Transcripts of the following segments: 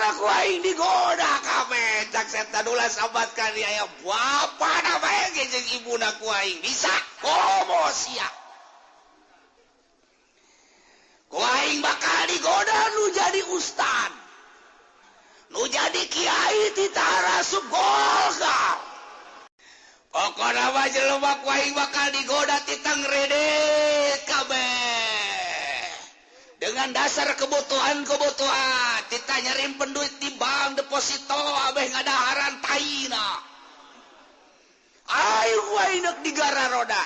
Pokona ku aing digoda kabeh cak setan ulah sabat ka dia aya bapana bae ge jeung ibuna ku aing bisa komo sia. Ku aing bakal digoda nu jadi ustad. Nu jadi kiai ti tarasup Golkar. Pokona mah jelema ku aing bakal digoda ti tangredet kabeh. Dengan dasar kebutuhan-kebutuhan, kita nyimpen duit di bank deposito abeh ngadaharan taina. Ayo ku aing deuk digararoda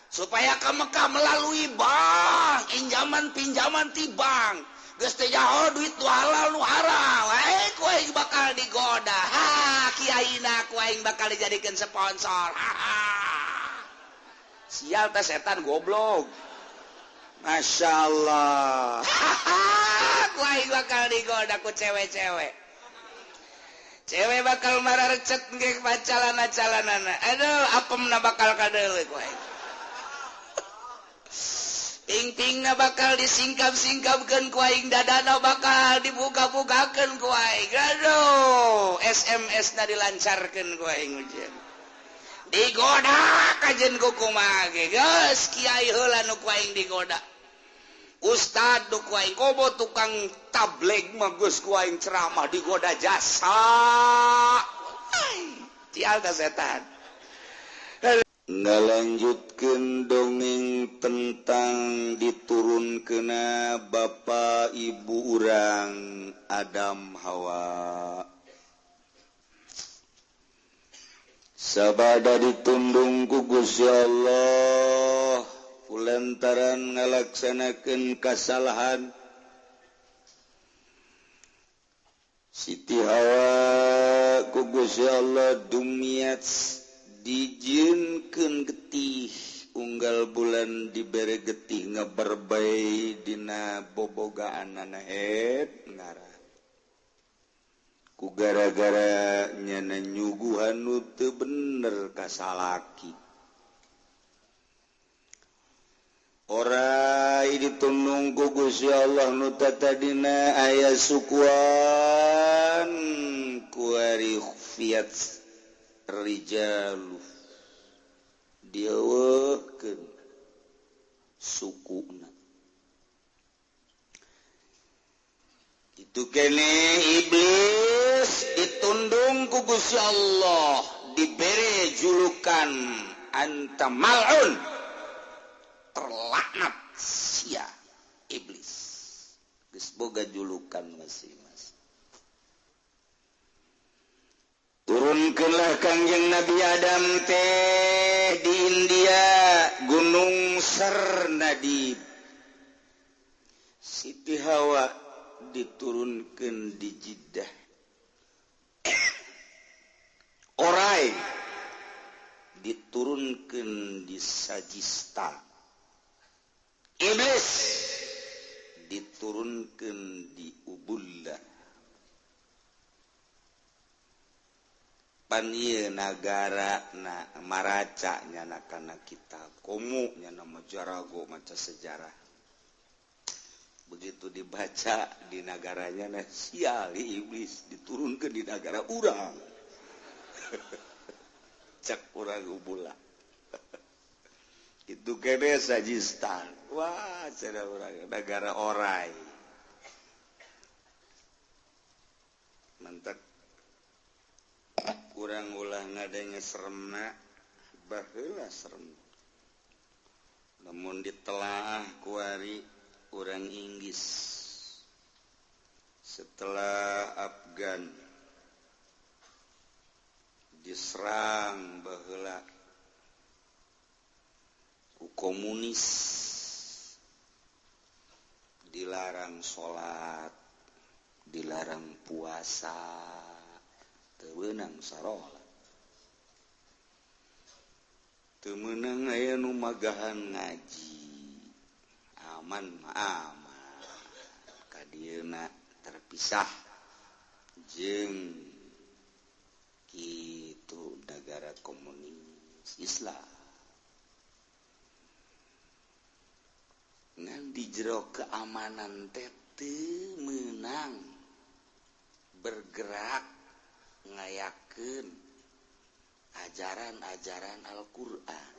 supaya ke Mekah melalui bank, injaman pinjaman ti bank. Geus teh jaho duit nu halal nu haram, ku aing bakal digoda. Ha, kiaina ku aing bakal dijadikeun sponsor. Ha, ha. Sial teh setan goblok. Masya Allah. Ku aing bakal digoda ku cewek-cewek. Cewek bakal mararecet ge pacalana-calanana. Aduh, apemna bakal kadeuleu ku aing. Ping-pingna bakal disingkap-singkapkeun ku aing, dadana bakal dibuka-bukakeun ku aing. Aduh, SMS-na dilancarkeun ku aing ujian. Digoda kajen ku kumaha ge. Geus kiai heula nu ku aing digoda. Ustad nu ku aing komo tukang tabligh mah geus ku aing ceramah digoda jasa. Cial teh setan. Ngalanjutkeun dongeng tentang diturunkeuna bapa ibu urang Adam Hawa. Sabada ditundung ku Gusti Allah kulantaran ngalaksanakeun kasalahan Siti Hawa ku Gusti Allah dumiat dijieunkeun getih unggal bulan dibere getih ngaberbay dina bobogaanana het ngarah ku gara-gara nyana nyuguhan nu teu bener ka salaki. Orai ditundung ku Gusti Allah nu tatadina aya sukuan kuari fiat rijalu dieuweuhkeun sukuna. Itu kene iblis ditundung ku Gusti Allah dibere julukan anta mal'un, terlaknat sia iblis. Geus boga julukan masing-masing. Turunkeunlah Kangjeng Nabi Adam teh di India Gunung Sarnadib. Siti Hawa diturunkeun di Jeddah. Orai diturunkeun di Sajista. Iblis diturunkeun di Ubullah. Pan ieu nagara na maraca nyana kana kitab komo nyana majarago maca sejarah. Begitu dibaca di nagaranya nah sial iblis diturunkeun di nagara urang. Cak urang Ubullah. Itu kene Sajistan. Wah, cara urang nagara orai. Mantap. Kurang ulah ngadenge seremna baheula serem. Namun ditelaah kuari urang Inggris setelah Afgan diserang baheula ku komunis, dilarang salat, dilarang puasa, teu meunang sarolat, teu meunang aya nu magahan ngaji. Aman mah aman, kadieuna terpisah jeung kitu nagara komunis Islam. Ngan di jero keamanan teh teu meunang Bergerak ngayakeun ajaran-ajaran Al-Qur'an.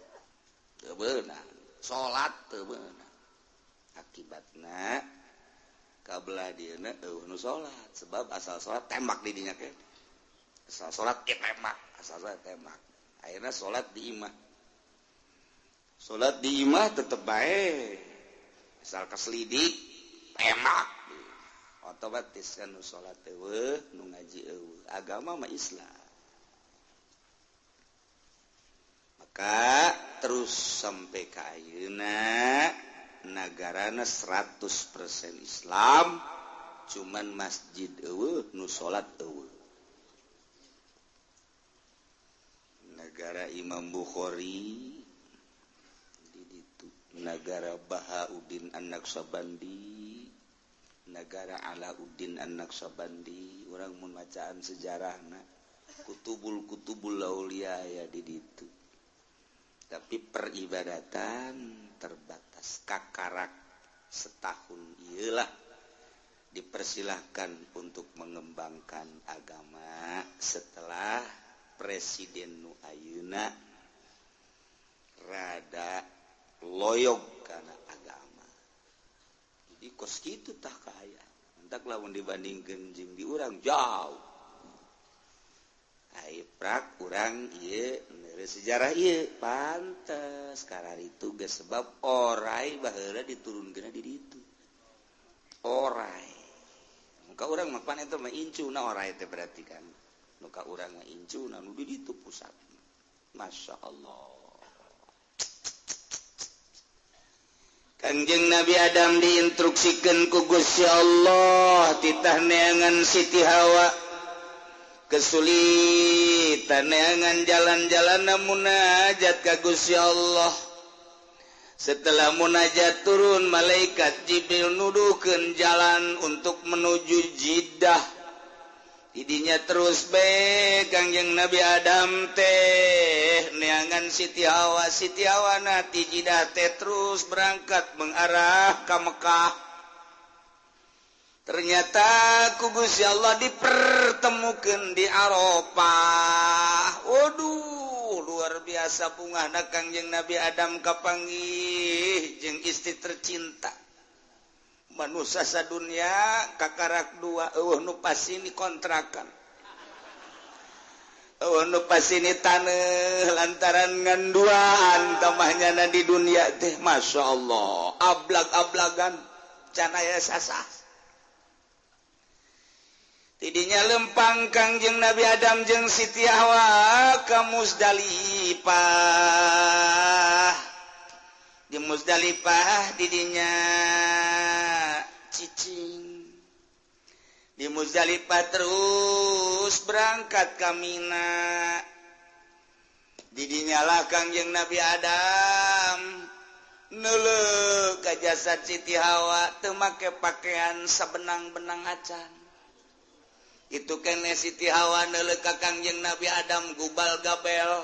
Teu beunang, salat teu beunang. Akibatna kabelah dieuna eueuh nu salat, sebab asal salat tembak di dinya ke. Asal salat ge tembak, asal salat tembak. Akhirna salat di imah. Salat di imah tetep bae. Asal kaselidik tembak. Otomatis kan nu salat eueuh, nu ngaji eueuh. Agama mah Islam. Maka terus sampai ka ayeuna nagarana 100% Islam, cuman masjid eueuh nu salat eueuh. Negara Imam Bukhari di ditu, negara Bahauddin An-Naqsyabandi, negara Alauddin An-Naqsyabandi, urang mun macaan sejarahna kutubul-kutubul aulia ya di ditu. Tapi peribadatan terbatas, kakarak setahun iyalah dipersilahkan untuk mengembangkan agama setelah Presiden nu ayeuna rada loyog kana agama. Jadi kos kitu tah kaya. Entak lamun dibandingkeun jeung di urang jauh. Ai prak urang ieu neure sejarah ieu pantes kararitu geus sebab orai baheula diturunkeun di ditu. Orai. Muka urang mah pan eta mah incuna orai teh berarti kan. Muka urang mah incuna nu di ditu pusat. Masya Allah. Kangjeng Nabi Adam diinstruksikan ku Gusti Allah titah neangan Siti Hawa. Kesulitan neangan jalan-jalan munajat ka Gusti Allah. Setelah munajat turun malaikat Jibril nuduhkeun jalan untuk menuju Jeddah. Didinya terus be Kangjeng Nabi Adam teh neangan Siti Hawa, Siti Hawa na ti Jeddah teh terus berangkat mengarah ka Mekah. Ternyata ku Gusti Allah dipertemukan di Arafah. Waduh, luar biasa bungahna Kangjeng Nabi Adam kapanggih jeung istri tercinta. Manusia sadunya kakarak dua eueuh nu pasini kontrakan. Eueuh nu pasini taneuh lantaran ngan duaan tamahnyana di dunia teh Masya Allah. Ablag-ablagan can aya sasah. Tidinya lempang Kangjeng Nabi Adam jeung Siti Hawa ka Muzdalifah. Di Muzdalifah didinya cicing. Di Muzdalifah terus berangkat ka Mina. Didinya lah Kangjeng Nabi Adam neuleuh ka jasad Siti Hawa teu make pakaian sabenang-benang acan. Itu kene Siti Hawa neuleuh ka Kangjeng Nabi Adam gubal gabel.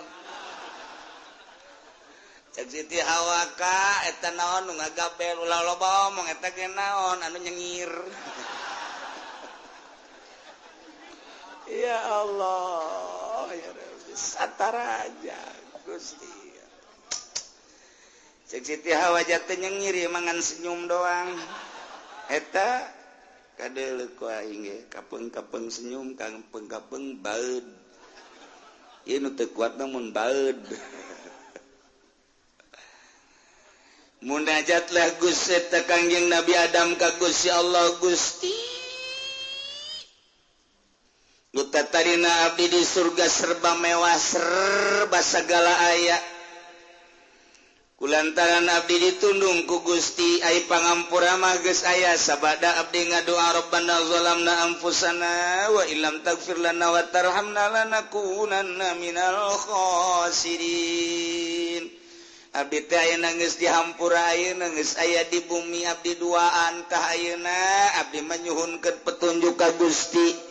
Cek Siti Hawa ka eta naon nu ngagabel ulah loba omong eta ge naon anu nyengir. Ya Allah, ya Rabbi, sataraja Gusti. Cek Siti Hawa jatuh nyengir ya mangan senyum doang. Eta kadeuleuh ku aing ge kapeung-kapeung senyum kapeung-kapeung baeud. Ieu nu teu kuat mun baeud. Munajatlah Gusti eta Kangjeng Nabi Adam ka Gusti Allah. Gusti nu tatarina abdi di surga serba mewah serba sagala aya. Kulantaran abdi ditundung ku Gusti ai pangampura mah geus aya sabada abdi ngadoa Rabbana zalamna anfusana wa illam taghfir lana wa tarhamna lanakunanna minal khasirin. Abdi teh ayeuna geus dihampura ayeuna geus aya di bumi abdi duaan tah ayeuna abdi manyuhunkeun petunjuk ka Gusti.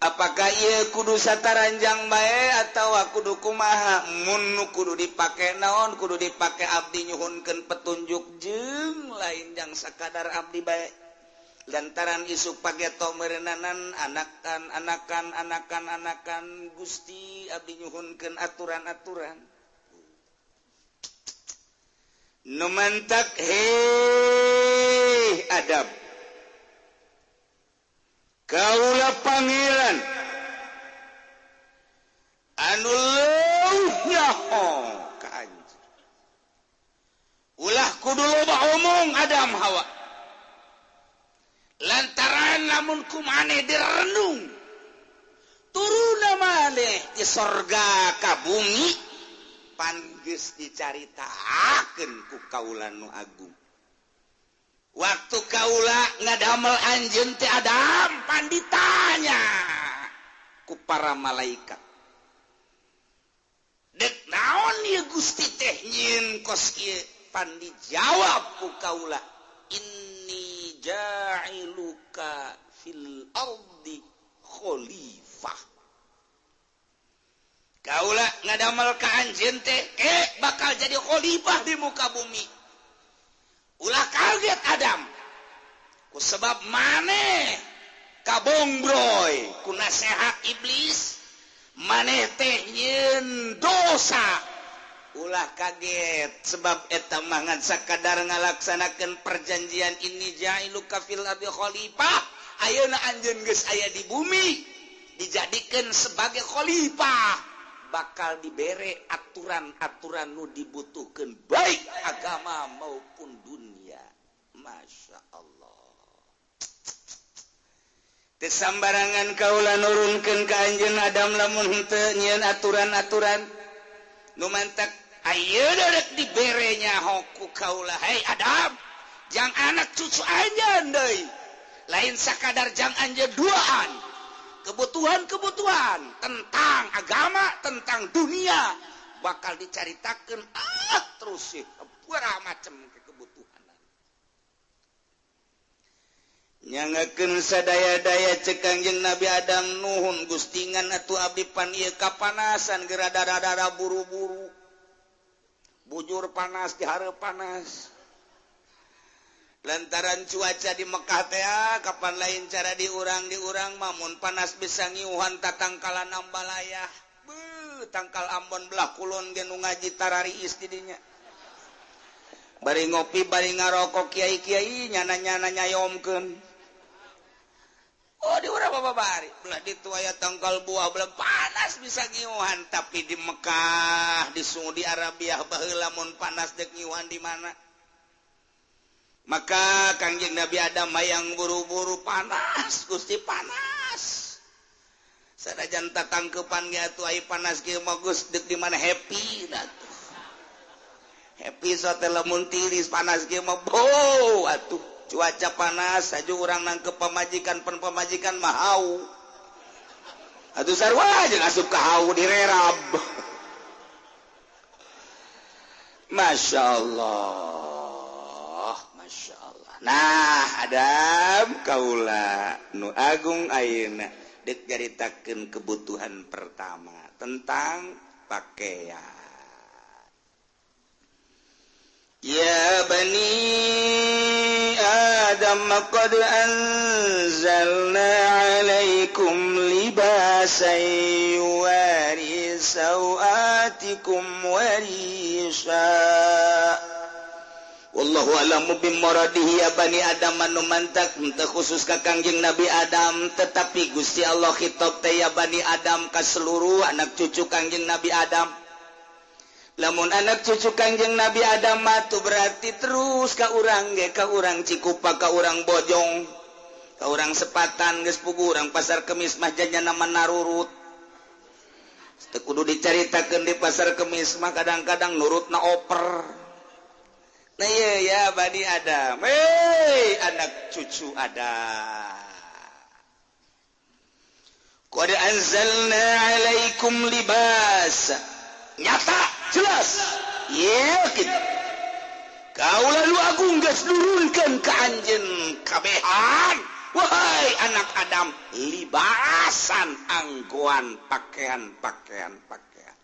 Apakah ieu kudu sataranjang bae atawa kudu kumaha? Mun nu kudu dipake naon kudu dipake abdi nyuhunkeun petunjuk jeung lain jang sakadar abdi bae. Lantaran isuk pageto meureunanan anakan anakan anakan anakan Gusti abdi nyuhunkeun aturan-aturan. Nu mantak heh Adam. Kaula pangeran anu leuwih nyaho ka anjeun. Ulah kudu loba omong Adam Hawa. Lantaran lamun ku maneh direnung turuna maneh di sorga ka bumi pan geus dicaritakeun ku kaula nu agung. Waktu kaula ngadamel anjeun teh Adam pan ditanya ku para malaikat. Dek naon ieu Gusti teh nyieun kos ieu? Pan dijawab ku kaula, inni ja'iluka fil ardi khalifah. Kaula ngadamel ka anjeun teh bakal jadi khalifah di muka bumi. Ulah kaget Adam. Ku sebab maneh kabongbroy ku nasehat iblis, maneh teh nyieun dosa. Ulah kaget sebab eta mah ngan sakadar ngalaksanakeun perjanjian inni ja'iluka fil ardi khalifah. Ayeuna anjeun geus aya di bumi dijadikeun sebagai khalifah, bakal dibere aturan-aturan nu dibutuhkeun baik agama maupun dunia. Masya Allah. Teu sambarangan kaula nurunkeun ka anjeun Adam lamun henteu nyieun aturan-aturan nu mantak ayeuna rek dibere nyaho ku kaula. Hei Adam, jang anak cucu anjeun deui, lain sakadar jang anjeun duaan. Kebutuhan-kebutuhan tentang agama, tentang dunia bakal dicaritakeun terus sih sabaraha macam kebutuhan. Nyangakeun sadaya-daya cek Kangjeng Nabi Adam, nuhun gustingan atuh abdi pan ieu kapanasan geura dara-dara buru-buru. Bujur panas dihareup panas. Lantaran cuaca di Mekah teh kapan lain cara diurang-diurang mamun panas bisa ngiuhan tatangkalan ambalayah. Beuh, tangkal Ambon belah kulon ge nu ngaji tarariis di dinya. Bari ngopi bari ngarokok kiai-kiai nyana-nyana nyayomkeun. Oh di urang apa bari belah ditu aya tangkal buah belah panas bisa ngiuhan, tapi di Mekah di Saudi Arabia baheula mun panas deuk ngiuhan di mana? Maka Kangjeng Nabi Adam hayang buru-buru panas, Gusti panas. Sanajan tatangkepan ge atuh ai panas kieu mah geus deuk di mana happy atuh. Happy sote lamun tiris panas kieu mah beuh atuh. Cuaca panas aju urang nangkep pamajikan, pan pamajikan mah hau. Atuh sarua jeung asup ka hau direrab. Masya Allah. Masya Allah. Nah Adam kaula nu agung ayeuna deuk nyaritakeun kebutuhan pertama tentang pakaian. Ya bani Adam qad anzalna alaikum libasan yuwari sawatikum warisha. Wallahu a'lamu bimuradihi. Ya bani Adam anu mantak henteu khusus ka Kangjeng Nabi Adam, tetapi Gusti Allah khitab teh ya bani Adam ka seluruh anak cucu Kangjeng Nabi Adam. Lamun anak cucu Kangjeng Nabi Adam mah tuh berarti terus ka urang ge, ka urang Cikupa, ka urang Bojong, ka urang Sepatan geus puguh urang Pasar Kemis mah janyana narurut. Teu kudu dicaritakeun di Pasar Kemis mah kadang-kadang nurutna oper. Nah iya ya Bani Adam, hei anak cucu Adam. Qad anzalna alaikum libas. Nyata jelas yakin kaula nu agung geus nurunkeun ka anjeun kabehan wahai anak Adam libasan anggoan pakaian-pakaian pakaian.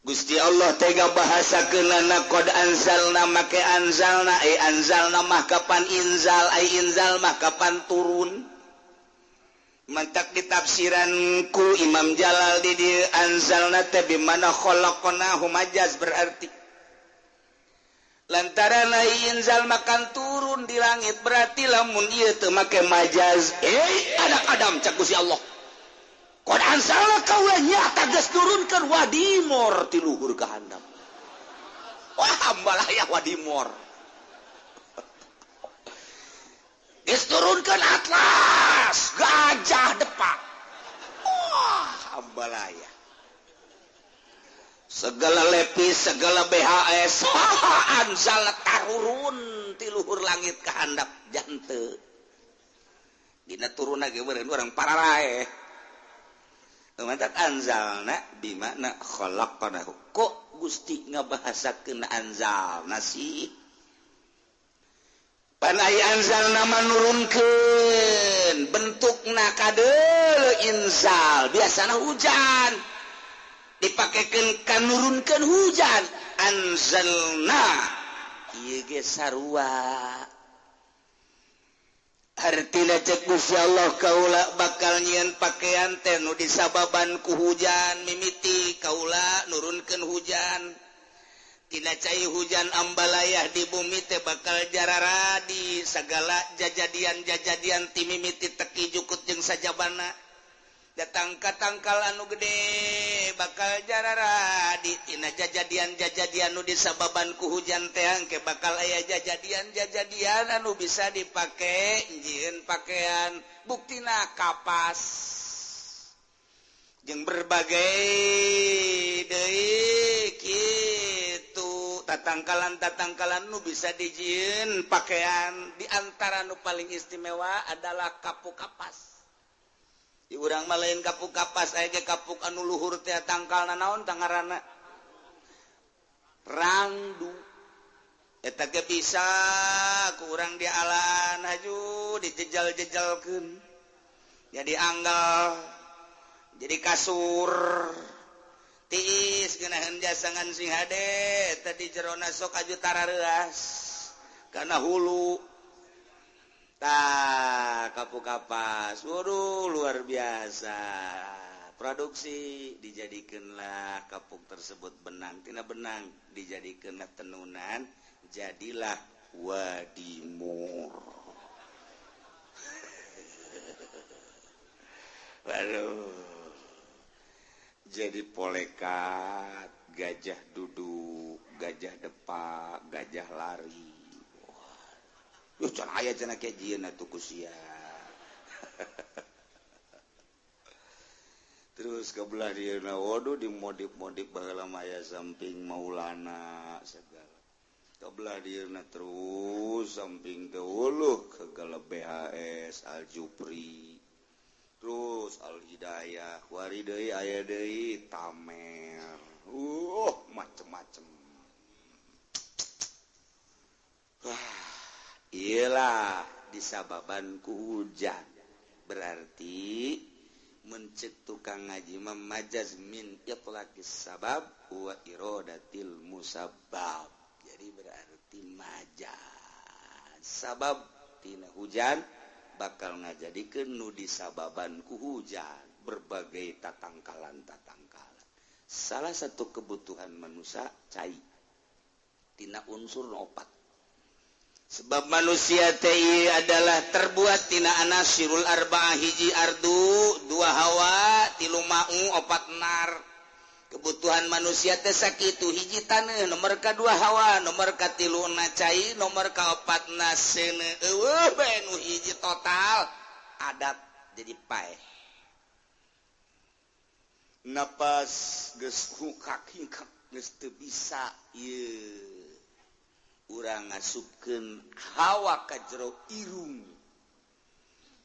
Gusti Allah tega bahasa kenana qad anzalna make anzalna ai anzalna mah kapan inzal ai inzal mah kapan turun. Mantak ditafsiran ku Imam Jalal di dieu anzalna teh bimana khalaqnahu majaz berarti lantaran ai inzal makan turun di langit berarti lamun ieu teu make majaz anak Adam cak Gusti Allah qad anzalna kaula nyata geus nurunkeun wadimor ti luhur ka handap. Wah ambalaya wadimor. Geus turunkeun atlas gajah depak. Wah ambalaya. Segala lepis, segala BHS, anzalna tarurun ti luhur langit ka handap jante. Dina turunna ge meureun urang pararaeh. Mantak anzalna bimakna khalaqnahu. Kok Gusti ngabahasakeun anzalna sih? Pan aya anzalna manurunkeun bentukna kadeuleu inzal, biasana hujan. Dipakekeun ka nurunkeun hujan, anzalna ieu ge sarua. Artina cek Gusti Allah kaula bakal nyieun pakaian teh nu disababan ku hujan mimiti kaula nurunkeun hujan tina cai hujan ambalayah di bumi teh bakal jararadi sagala jajadian-jajadian ti mimiti teki jukut jeung sajabana datang ka tangkal anu gede bakal jararadi tina jajadian-jajadian nu disababan ku hujan teh angke bakal aya jajadian-jajadian anu bisa dipake jieun pakaian buktina kapas jeung berbagai deui kitu tatangkalan-tatangkalan nu bisa dijieun pakaian di antara nu paling istimewa adalah kapuk kapas. Di urang mah lain kapuk kapas aya ge kapuk anu luhur teh tangkalna naon tangarana rangdu eta ge bisa ku urang dialan haju dijejal-jejalkeun jadi anggal jadi kasur tiis geunaheun jasangan sing hade tadi jerona sok aju tarareuas kana hulu. Tah kapuk kapas, waduh luar biasa. Produksi dijadikanlah kapuk tersebut benang, tina benang dijadikanlah tenunan, jadilah wadimor. Waduh, jadi polekat, gajah duduk, gajah depak, gajah lari. Yuh, can aya cenah ke jieun atuh ku sia. Terus ke belah dieuna waduh dimodif-modif baheula mah aya samping Maulana segala. Ke belah dieuna terus samping teh uluh segala BHS Al Jupri. Terus Al Hidayah, wari deui aya deui Tamer. Macem-macem. Wah. Iyalah disababan ku hujan berarti mencek tukang ngaji memajaz min itlaqis sabab wa iradatil musabbab. Jadi berarti majaz sabab tina hujan bakal ngajadikeun nu disababan ku hujan berbagai tatangkalan-tatangkalan. Salah satu kebutuhan manusia cai tina unsur opat. Sebab manusia teh adalah terbuat tina anasirul arba'ah hiji ardu, dua hawa, tilu ma'u, opat nar. Kebutuhan manusia teh sakitu hiji taneuh, nomor kadua hawa, nomor katilu na cai, nomor kaopat na seuneu. Eueuh bae nu hiji total adat jadi paeh. Napas geus hukak-hingkak geus teu bisa ieu. Urang ngasupkeun hawa ka jero irung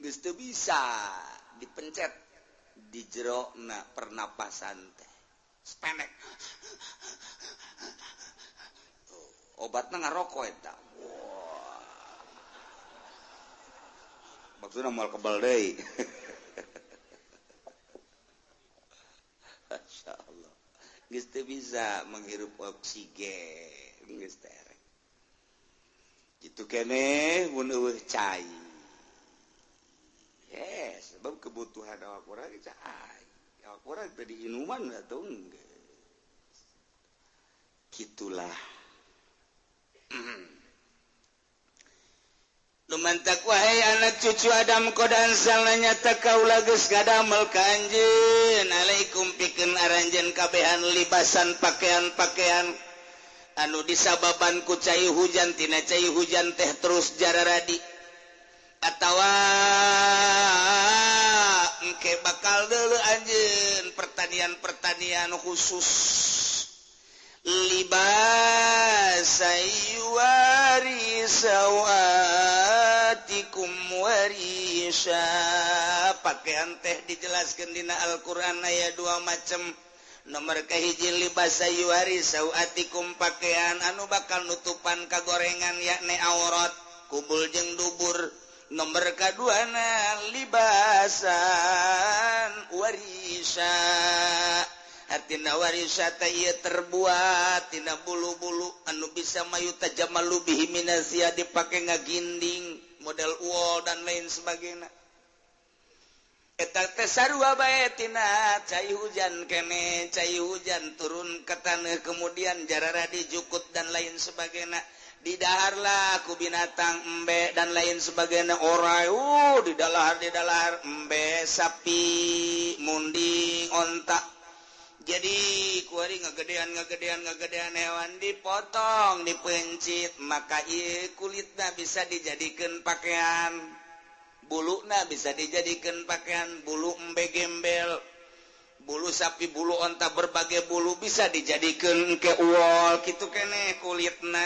geus teu bisa dipencet di jero na pernapasan teh sependek obatna ngarokok eta. Wah, maksudna moal kebal deui. Masyaallah. Geus teu bisa menghirup oksigen, geus terek. Kitu keneh mun eueuh cai. Yes, sebab kebutuhan awak urang cai. Awak urang teh diinuman atuh geus. Kitulah. Lumantak wahai anak cucu Adam qad anzalna nyata kaula geus ngadamel ka anjeun alaikum pikeun aranjeun kabehan libasan pakaian-pakaian anu disababan ku cai hujan tina cai hujan teh terus jararadi atawa engke bakal deuleu anjeun pertanian-pertanian khusus libasa yuwari sawatikum warisha. Pakaian teh dijelaskan dina Al-Qur'an aya dua macam. Nomor kahiji libasa yuwari sawatikum pakaian anu bakal nutupan kagorengan yakni aurat kubul jeung dubur. Nomor kaduana libasan warisha. Artina warisata ieu terbuat tina bulu-bulu anu bisa mayu tajamalu bihi minazia dipake ngaginding model wol dan lain sebagainya. Eta teh sarua bae tina cai hujan kene, cai hujan turun ke taneuh kemudian jarara dijukut dan lain sebagainya. Didaharlah ku binatang embe dan lain sebagainya orai didalahar embe sapi munding onta. Jadi kuari ngagedean hewan dipotong dipencit maka ieu kulitna bisa dijadikan pakaian, buluna bisa dijadikan pakaian, bulu embe gembel, bulu sapi, bulu onta, berbagai bulu bisa dijadikan ke wol kitu keneh kulitna.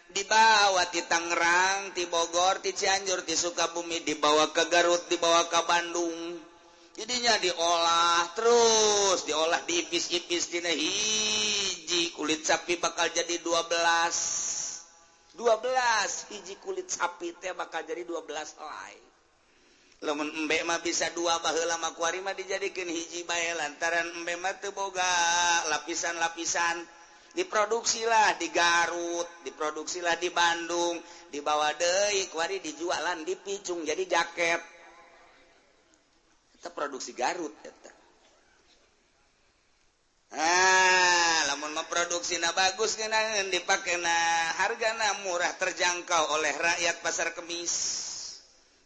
Dibawa ti Tangerang, ti Bogor, ti Cianjur, ti Sukabumi, dibawa ke Garut, dibawa ke Bandung. Jadinya diolah terus, diolah diipis-ipis dina hiji kulit sapi bakal jadi 12. 12 hiji kulit sapi teh bakal jadi 12 helai. Lamun embe mah bisa dua baheula mah kuari mah dijadikeun hiji bae lantaran embe mah teu boga lapisan-lapisan. Diproduksilah di Garut, diproduksilah di Bandung, dibawa deui kuari dijualan dipicung jadi jaket. Eta produksi Garut eta. Ah, lamun mah produksina bagus ngeunaheun dipakena hargana murah terjangkau oleh rakyat pasar kemis.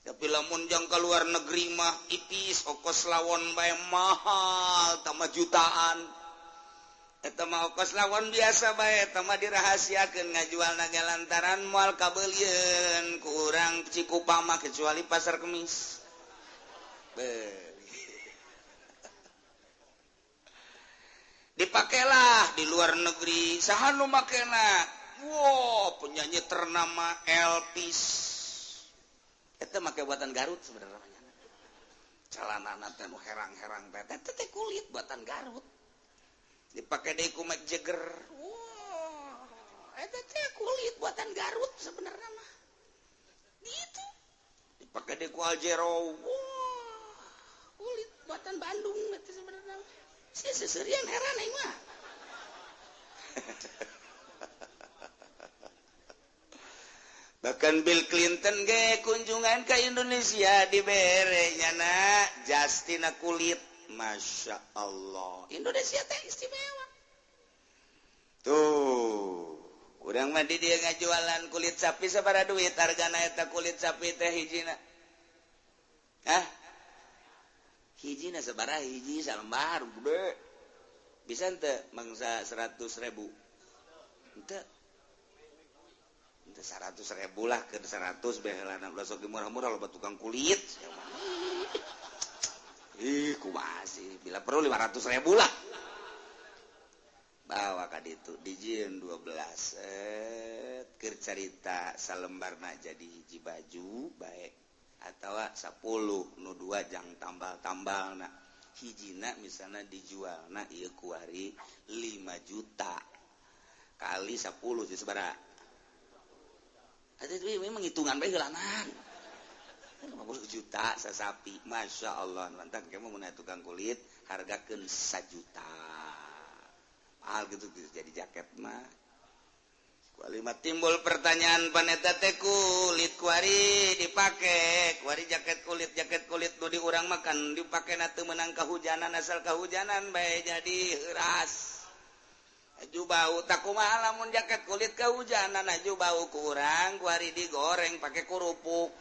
Tapi lamun jang ka luar negeri mah ipis ongkos lawon bae mahal tambah jutaan. Eta mah ongkos lawon biasa bae eta mah dirahasiakeun ngajualna ge lantaran moal kabeulieun ku urang Cikupa mah kecuali pasar kemis. Dipakailah di luar negeri saha nu makena. Wow, penyanyi ternama Elvis eta make buatan Garut sebenarnya. Calanana teh nu herang-herang teh eta teh kulit buatan Garut. Dipake deui ku Mick Jagger. Wow, eta teh kulit buatan Garut sebenarnya mah. Gitu. Dipake deui ku Aljero. Wow, kulit buatan Bandung eta sebenarnya. Sia seserian heran aing mah. Bahkan Bill Clinton ge kunjungan ke Indonesia dibere nyana jastina kulit. Masya Allah, Indonesia teh istimewa. Tuh, urang mah di dieu ngajualan kulit sapi sabaraha duit hargana eta kulit sapi teh hijina? Hah? Hijina sabaraha hiji salembar gede. Bisa henteu mangsa 100.000? Henteu. Henteu 100.000 lah ke 100 bae heulana ulah sok murah-murah loba tukang kulit. Ih, kumaha sih? Bila perlu 500.000 lah. Bawa ka ditu dijieun 12 set keur carita salembarna jadi hiji baju bae atawa 10 nu 2 jang tambal-tambalna. Hijina misalna dijualna ieu kuari 5 juta kali 10 jadi sabaraha? Atuh memang hitungan bae heulanan. 50 juta sasapi, Masya Allah. Mantap, kamu mun tukang kulit hargakeun 1 juta. Mahal gitu jadi jaket mah. Kualima timbul pertanyaan paneta teh kulit kuari dipake, kuari jaket kulit nu di urang makan dipake na teu meunang kahujanan asal kahujanan bae jadi heuras. Aju bau tak kumaha lamun jaket kulit kahujanan aju bau kurang kuari digoreng pake kerupuk.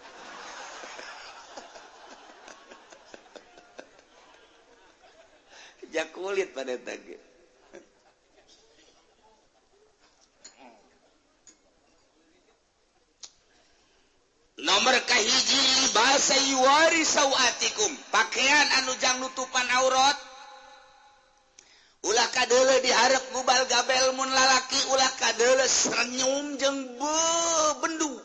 Jak kulit pada tadi. Nomor kahiji bahasa yuwari sawatikum, pakaian anu jang nutupan aurat. Ulah kadeuleu dihareup gubal gabel mun lalaki ulah kadeuleu senyum jeung bendu.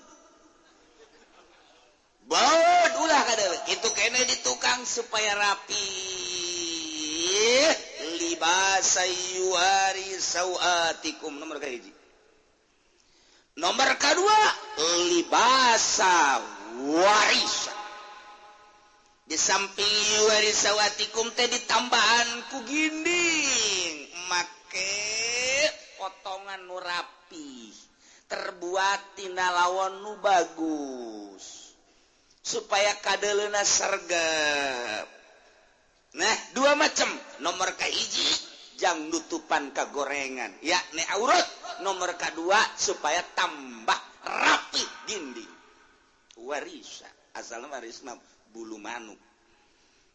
Baud ulah kadeuleu kitu kene di tukang supaya rapi. Libasa yuwari sawatikum nomor kahiji. Nomor kedua libasa warisa. Di samping yuwari sawatikum teh ditambahan ku ginding make potongan nu rapi terbuat tina lawon nu bagus supaya kadeuleuna sergep. Nah, dua macam. Nomor kahiji jang nutupan kagorengan yakni aurat. Nomor kedua supaya tambah rapi dinding. Warisa asalna waris mah bulu manuk.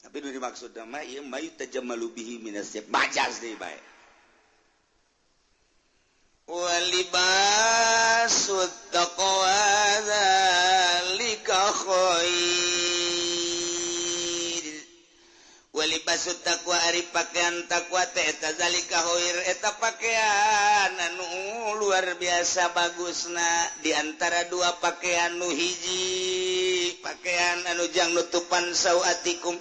Tapi nu dimaksud mah ieu mayu tajammalu bihi minas majas deui bae. Walibasut taqwa zalika khair. Walibasut taqwa ari pakaian takwa teh eta zalika khair eta pakaian anu luar biasa bagusna di antara dua pakaian nu hiji pakaian anu jang nutupan sawatikum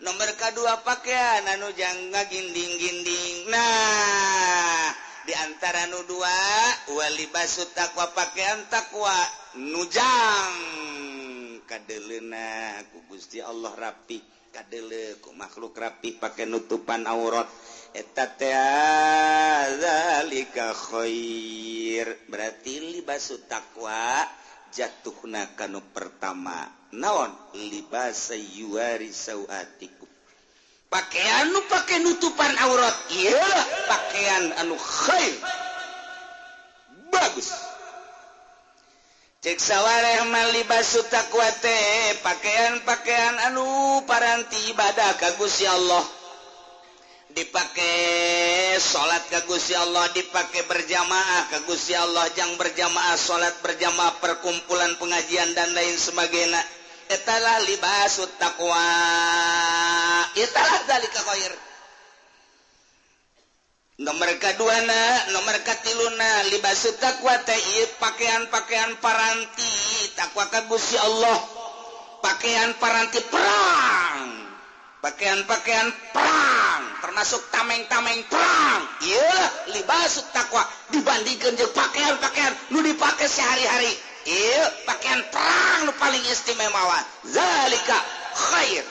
nomor kadua pakaian anu jang ngaginding-ginding. Nah di antara nu dua walibasut taqwa pakaian takwa nu jang kadeuleuna ku Gusti Allah rapi kadeuleu ku makhluk rapi pake nutupan aurat eta teh zalika khair. Berarti libasu taqwa jatuhna kanu pertama naon libasa yuwari sawatikum pakaian nu pake nutupan aurat ieu pakaian anu khair bagus. Cek sawareh mah libasu taqwa teh pakaian-pakaian anu paranti ibadah ka Gusti Allah dipake salat ka Gusti Allah dipake berjamaah ka Gusti Allah jang berjamaah salat berjamaah perkumpulan pengajian dan lain sebagainya etalah libasu taqwa etalah zalika khair. Nomor kaduana, nomor katiluna libasu taqwa teh ieu pakaian-pakaian paranti takwa ka Gusti Allah, pakaian paranti perang, pakaian-pakaian perang termasuk tameng-tameng perang ieu libasu taqwa dibandingkeun jeung pakaian-pakaian nu dipake sehari-hari ieu pakaian perang nu paling istimewa zalika khair.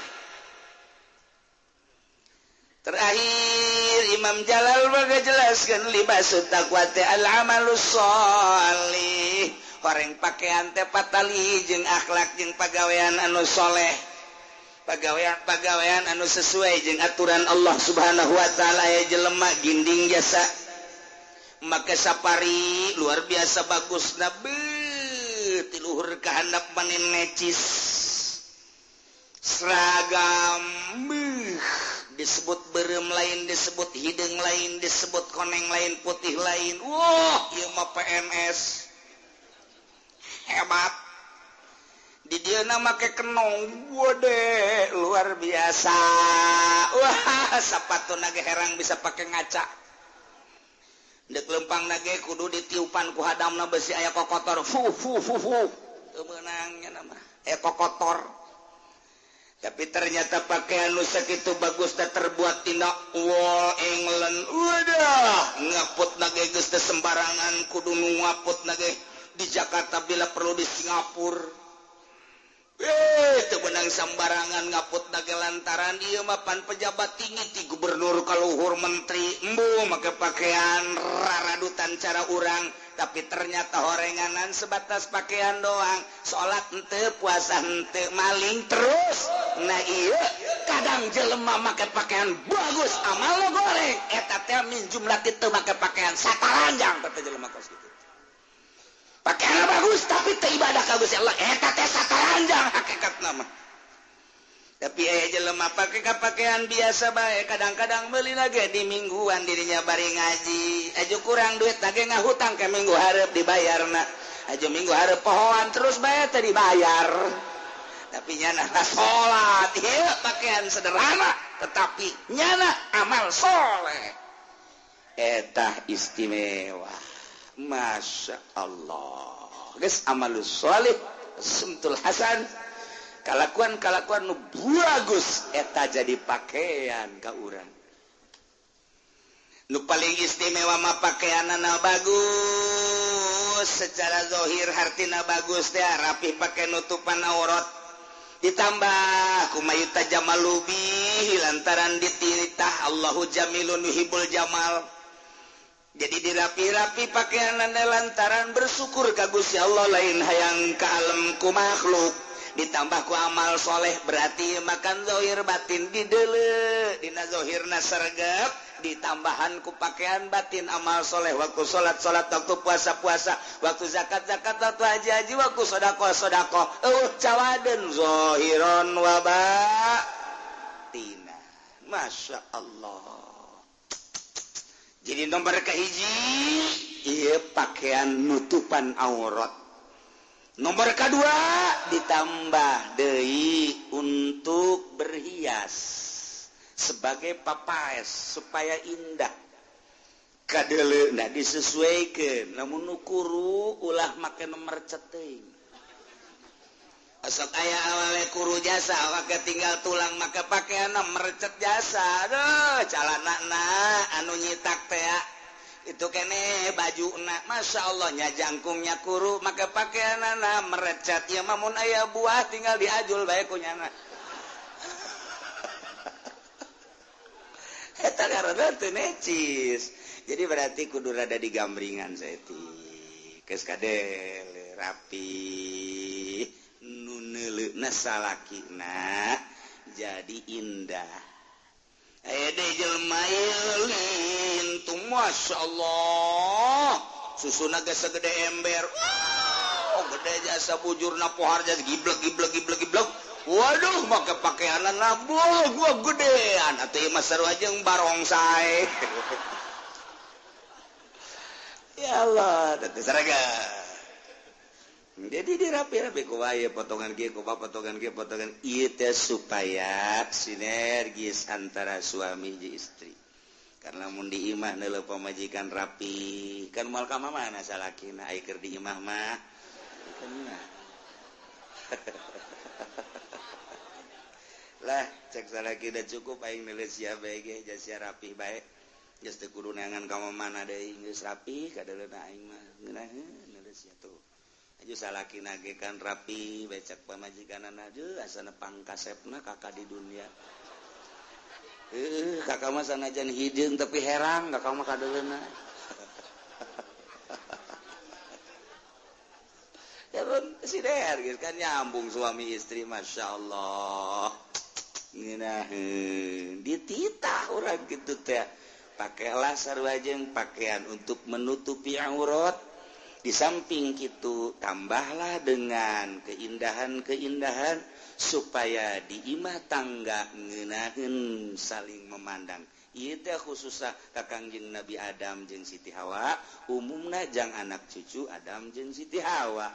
Terakhir Imam Jalal jelaskan libasu taqwa teh al amalus sholih horeng pakaian teh patali jeung akhlak jeung pagawean anu soleh pagawean-pagawean anu sesuai jeung aturan Allah Subhanahu wa taala aya jelema ginding jasa make sapari luar biasa bagus nabi tiluhur ka handap manin necis seragam disebut berem lain disebut hidung lain disebut koneng lain putih lain. Wah ieu mah PNS hebat di dieu make kenong wode luar biasa. Wah sapatu nage herang bisa pake ngaca deuk lempang nage kudu ditiupan ku hadamna besi aya kokotor fu fu fu fu teu meunang nya mah aya kokotor. Tapi ternyata pakaian nu sakitu bagus teh terbuat tina wol England. Wadah ngaput nage geus teh sembarangan kudu nu ngaput nage di Jakarta bila perlu di Singapura. Teu beunang sambarangan ngaput nage lantaran ieu mah pan pejabat tinggi ti gubernur kaluhur menteri embu make pakaian raradutan cara urang tapi ternyata horenganan sebatas pakaian doang salat henteu puasa henteu maling terus. Nah ieu kadang jelema make pakaian bagus amal lo goreng eta teh min jumlah teu make pakaian sataranjang teh jelema kos kitu. Pakaian bagus tapi teu ibadah ka Gusti Allah eta teh sataranjang hakikatna mah. Tapi aya jelema pake ka pakaian biasa bae kadang-kadang meuli lagi di mingguan dirinya bari ngaji aju kurang duit lagi ngahutang ke minggu hareup dibayarna aju minggu hareup pohoan terus bae teh dibayar. Tapi nyana salat ieu pakaian sederhana tetapi nyana amal soleh eta istimewa. Masya Allah geus amalus sholih sumtul hasan kalakuan-kalakuan nu bagus eta jadi pakaian ka urang. Nu paling istimewa mah pakaianana bagus secara zahir hartina bagus teh rapi pake nutupan aurat ditambah kumayuta jamalubi lantaran dititah Allahu jamilun yuhibbul jamal. Jadi dirapi-rapi pakaian lantaran bersyukur ka Gusti Allah lain hayang ka alam ku makhluk ditambah ku amal soleh berarti makan zahir batin dideuleu dina zahirna sergap ditambahan ku pakaian batin amal soleh waktu salat salat waktu puasa puasa waktu zakat zakat waktu haji haji waktu sedekah sedekah eueuh cawadeun zahiron wa batina. Masya Allah. Jadi nomor kahiji ieu pakaian nutupan aurat. Nomor kedua ditambah deui untuk berhias sebagai papaes supaya indah. Kadeleuna disesuaikeun lamun nu kuru ulah make nomor ceteuing. Sok aya awale kuru jasa awake tinggal tulang make pakaianna merecet jasa. Aduh calanana anu nyitak teh itu kene bajuna Masya Allah nya jangkungnya kuru make pakaianana merecet ieu mah mun aya buah tinggal diajul bae ku nyana. Eta karena teu necis. Jadi berarti kudu rada digambringan saeutik. Geus kadel rapi nuneleuna salakina jadi indah. Aya deui jelema ieu Masya Allah susuna geus sagede ember. Oh gede jasa bujurna pohar jasa giblek giblek giblek giblek. Waduh make pakaianan labuh gua gedean atuh ieu mah sarua jeung barongsai. Ya Allah teh saraga. Jadi dirapi-rapi ku wae potongan kieu ku potongan kieu potongan ieu teh supaya sinergis antara suami jeung istri. Karena mun di imah neuleuh pamajikan rapi, kan moal ka mana salakina ai keur di imah mah. Kena. Lah cek salakina cukup aing neuleuh sia bae ge sia rapi bae. Geus teu kudu neangan ka mana deui geus rapi kadeuleuna aing mah ngeunaheun neuleuh sia tuh. Aju salaki nage kan rapi becek pamajikanana aja asana pangkasepna kakak di dunia. Kakak mah sanajan hideung tapi herang kakak mah kadeuleuna. Ya sider geus kan nyambung suami istri Masya Allah. Ngeunaheun dititah urang kitu teh. Pakailah sarua jeung pakaian untuk menutupi aurat. Di samping itu tambahlah dengan keindahan-keindahan supaya di imah tangga ngeunaheun saling memandang. Ieu teh khususna ka Kangjeng Nabi Adam jeung Siti Hawa, umumna jang anak cucu Adam jeung Siti Hawa.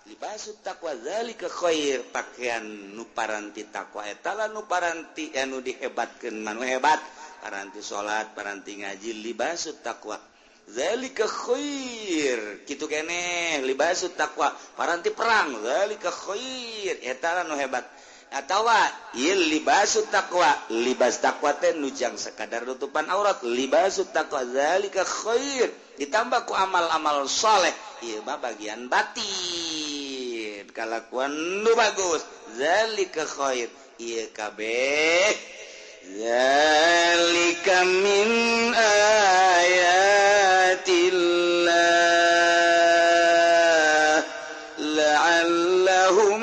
Libasut taqwa zalika khair, pakaian nu paranti takwa eta lah nu paranti anu dihebatkeun manu hebat, paranti salat, paranti ngaji libasut taqwa. Zalika khair kitu keneh libasut taqwa paranti perang zalika khair eta nu hebat atawa ieu libasut taqwa libas taqwa teh nu jang sakadar nutupan aurat libasut taqwa zalika khair ditambah ku amal-amal saleh ieu mah bagian batin. Kalakuan nu bagus zalika khair ieu kabeh zalika min ayatillah la'allahum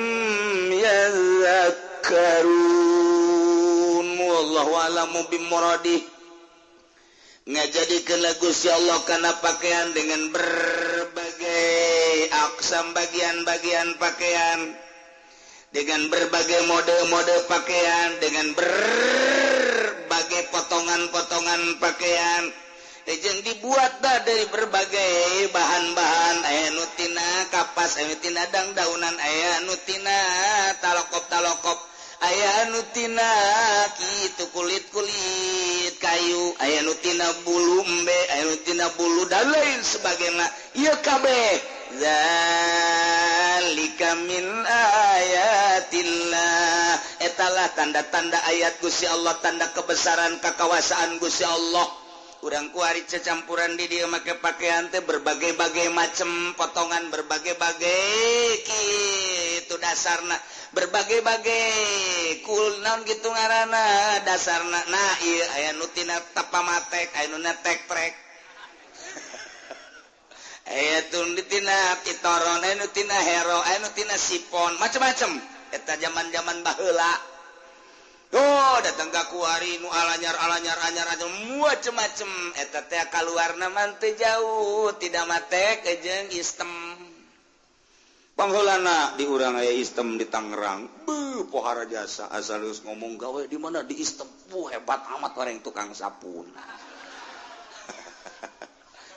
yadhakkarun. Wallahu a'lamu bimuradih. Ngajadikeun Gusti Allah kana pakaian dengan berbagai aksam bagian-bagian pakaian, dengan berbagai mode-mode pakaian, dengan berbagai potongan-potongan pakaian jeung dibuat dah dari berbagai bahan-bahan. Aya nu tina kapas, aya nu tina dangdaunan, aya nu tina talokop-talokop, aya nu tina kitu kulit-kulit kayu, aya nu tina bulu embe, aya nu tina bulu dan lain sebagainya. Ieu kabeh zalika min ayatillah, etalah tanda-tanda ayat Gusti Allah, tanda kebesaran kekawasaan Gusti Allah. Urang kuari cecampuran di dieu make pakaian teh berbagai-bagai macam potongan, berbagai-bagai kitu dasarna, berbagai-bagai kul naon gitu ngaranna dasarna. Nah ieu aya nu tina tapamatek, aya nu tek-trek, aya nu tina pitoron, aya nu tina hero, aya nu tina sipon, macam-macam. Eta zaman-zaman baheula. Oh, datang ka kuari nu alanyar-alanyar anyar macem-macem. Eta teh kaluarna mah teu jauh tidak matek jeung istem. Pangheulana di urang aya istem di Tangerang. Beuh, pohara jasa asal geus ngomong gawe di mana di istem. Buh, hebat amat orang tukang sapun.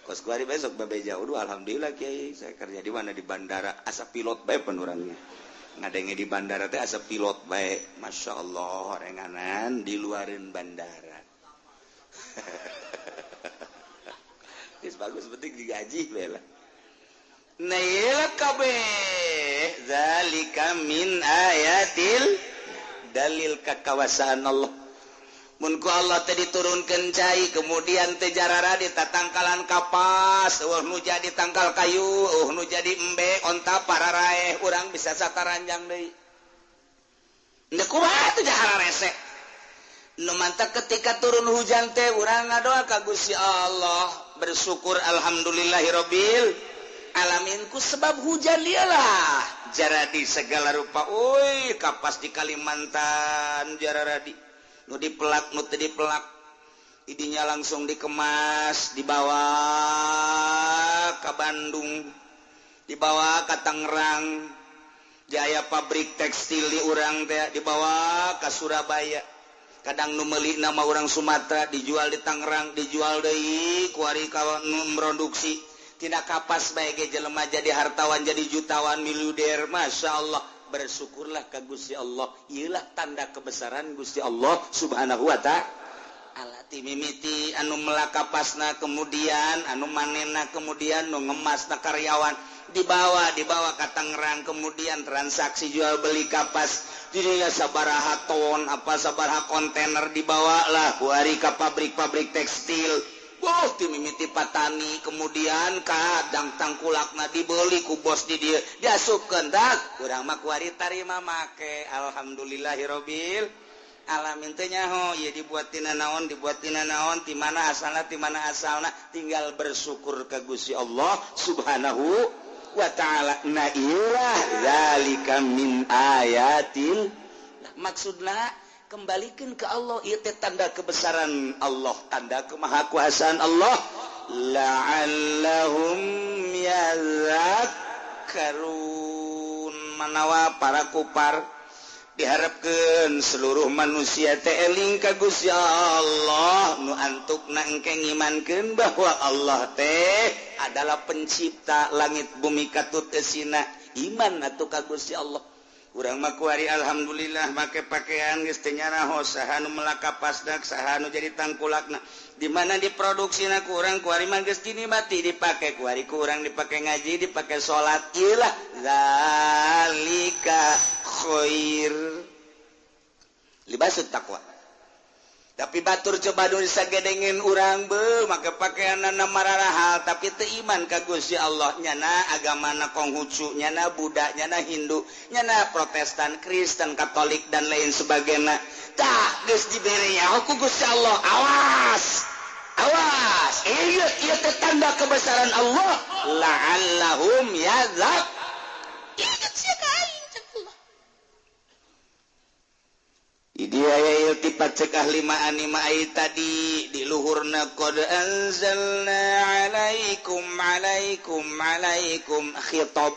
Kos kuari besok babe jauh. Duh, alhamdulillah kiai, saya kerja di mana di bandara, asa pilot bae pan urangnya. Ngadenge di bandara teh asa pilot bae. Masya Allah, renganan di luarin bandara. Geus bagus penting digaji bae lah. Nah ieu kabeh zalika min ayatil, dalil kakawasaan Allah. Mun ku Allah teh diturunkeun cai, kemudian teh jarara di tatangkalan kapas, eueuh nu jadi tangkal kayu, eueuh nu jadi embe, onta pararaeh, urang bisa sataranjang deui. Ndek kumaha teh jahara rese. Nu mantak ketika turun hujan teh urang ngadoa ka Gusti Allah, bersyukur alhamdulillahirabbil alamin ku sebab hujan dialah jaradi segala rupa. Euy, kapas di Kalimantan jararadi. Nu dipelak, nu teu dipelak, idinya langsung dikemas, dibawa ke Bandung, dibawa ke Tangerang, jaya pabrik tekstil di urang teh dibawa ke Surabaya. Kadang nu meuli nama urang Sumatera dijual di Tangerang, dijual deui kuari ka nu produksi. Tina kapas bae ge jelema jadi hartawan, jadi jutawan, miliuder, Masya Allah. Bersyukurlah ke Gusti Allah. Iyalah tanda kebesaran Gusti Allah Subhanahu wa ta'ala. Mimiti anu melakapasna, kemudian anu manena, kemudian nu ngemasna karyawan dibawa ka Tangerang, kemudian transaksi jual beli kapas dirinya sabaraha ton apa sabaraha kontainer dibawa lah kuari ka pabrik-pabrik tekstil. Boh timimiti patani, kemudian kadang tangkulakna dibeli ku bos di dieu diasupkeun dak urang mah kuari tarima make. Alhamdulillahirabbil alamin. Teh nyaho ieu dibuat tina naon, dibuat tina naon, ti mana asalna, ti mana asalna, tinggal bersyukur ka Gusti Allah Subhanahu wa ta'ala. Na ilah zalika min ayatil. Maksudna kembalikan ke Allah, ieu teh tanda kebesaran Allah, tanda kemahakuasaan Allah. La'allahum yadhakkarun. Manawa para kupar diharapkeun seluruh manusia teh eling ka Gusti Allah, nu antukna engke ngimankeun bahwa Allah teh adalah pencipta langit bumi katut eusina. Iman atuh ka Gusti Allah. Urang mah kuari alhamdulillah make pakaian geus teu nyaraho saha nu melak kapasna, saha nu jadi tangkulakna, di mana diproduksina ku urang kuari mah geus mati dipake kuari ku urang dipake ngaji, dipake salat. Ilah zalika khair libasut taqwa. Tapi batur coba nu sagedengin urang be make pakaianana mararahal tapi teu iman ka Gusti Allah, nyana agamana Konghucu, nyana Buddha, nyana Hindu, nyana Protestan, Kristen, Katolik dan lain sebagainya. Tah geus dibere nyaho ku Gusti Allah, awas. Awas, ieu ieu teh tanda kebesaran Allah, la'allahum yadzak. Ingat sia ka aing cek Allah. Dia aya iltifat cek ahli ma'ani ma'ai tadi di luhurna qad anzalna alaikum alaikum alaikum khitab,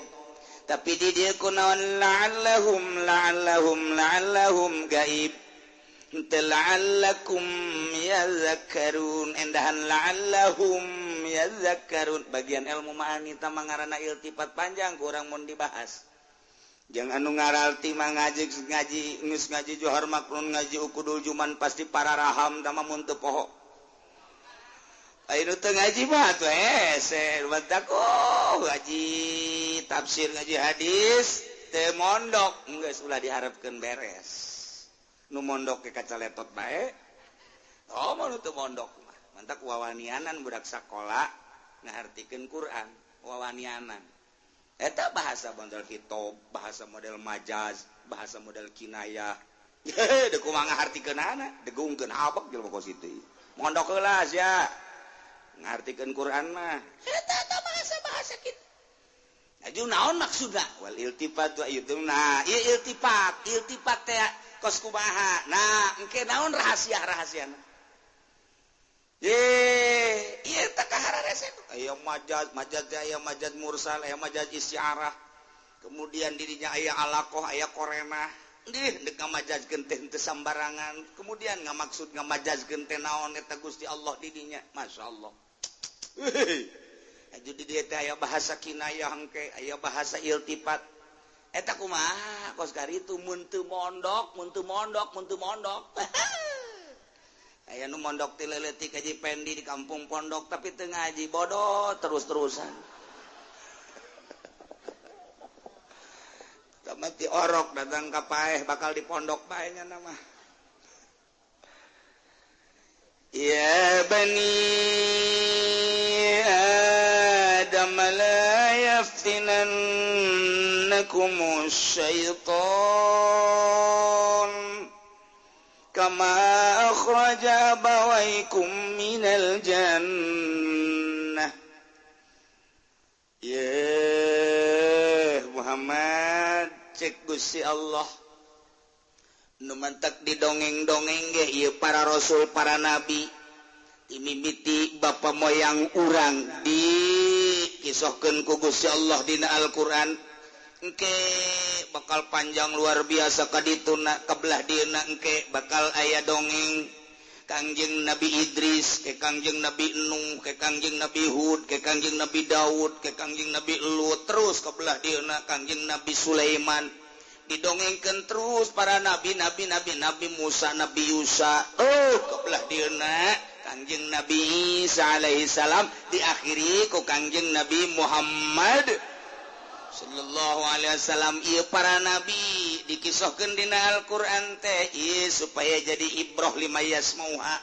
tapi di dieu kunaon la'allahum la'allahum la'allahum gaib teu la'allakum yazakkarun endahan la'allahum yazakkarun. Bagian ilmu ma'ani tah ngaranna iltifat panjang kurang mun dibahas. Jangan anu ngaralti mah ngaji ngaji geus ngaji Johar Maknun ngaji Ukudul Juman pasti para raham tama mun teu poho. Aya nu teu ngaji mah atuh hese batak oh ngaji tafsir ngaji hadis teu mondok geus ulah diharapkeun beres. Nu mondok ke kaca letot bae. Oh mun teu mondok mah mantak wawanianan budak sakola ngahartikeun Quran wawanianan. Eta bahasa model khitab, bahasa model majaz, bahasa model kinayah. Deuk kumaha ngahartikeunana, degungkeun abek jelema kos kitu. Mondok heula sia. Ngahartikeun Quran mah. Eta eta bahasa-bahasa kitu. Aju naon maksudna? Wal iltifat wa itu. Nah, ieu iltifat, iltifat teh kos kumaha. Nah, engke naon rahasia-rahasiana? Ye, tak resep. Aya majaz, majaz aya majaz mursal, aya majaz istiarah. Kemudian dirinya aya alaqah, aya korenah. Dih deuk ngamajazkeun teh henteu sambarangan. Kemudian ngamaksud ngamajazkeun teh naon eta Gusti Allah didinya. Masyaallah. Aju di dieu teh aya bahasa kinayah engke, aya bahasa iltifat. Eta kumaha kos karitu mun teu mondok, mun teu mondok, mun teu mondok. Aya nu mondok ti leutik haji Pendi di kampung pondok tapi teu ngaji bodoh terus-terusan. Mati orok datang ka paeh bakal di pondok bae nya mah. Ya bani Adam la yaftinannakum syaitan kama akhraja abawaykum minal jannah. Ya Muhammad cek Gusti Allah nu mantak didongeng-dongeng ge ieu para rasul para nabi timimiti bapa moyang urang dikisohkeun ku Gusti Allah dina Al-Qur'an. Engke bakal panjang luar biasa kadituna kebelah dieuna engke bakal aya dongeng Kangjeng Nabi Idris, ke Kangjeng Nabi Nuh, ke Kangjeng Nabi Hud, ke Kangjeng Nabi Daud, ke Kangjeng Nabi Lut, terus kebelah dieuna Kangjeng Nabi Sulaiman. Didongengkeun terus para nabi, nabi, nabi, Nabi Musa, Nabi Yusa. Oh, kebelah dieuna Kangjeng Nabi Isa alaihi salam diakhiri ku Kangjeng Nabi Muhammad sallallahu alaihi wasallam. Ieu para nabi dikisohkeun dina Al-Qur'an teh ieu supaya jadi ibroh lima yasmauha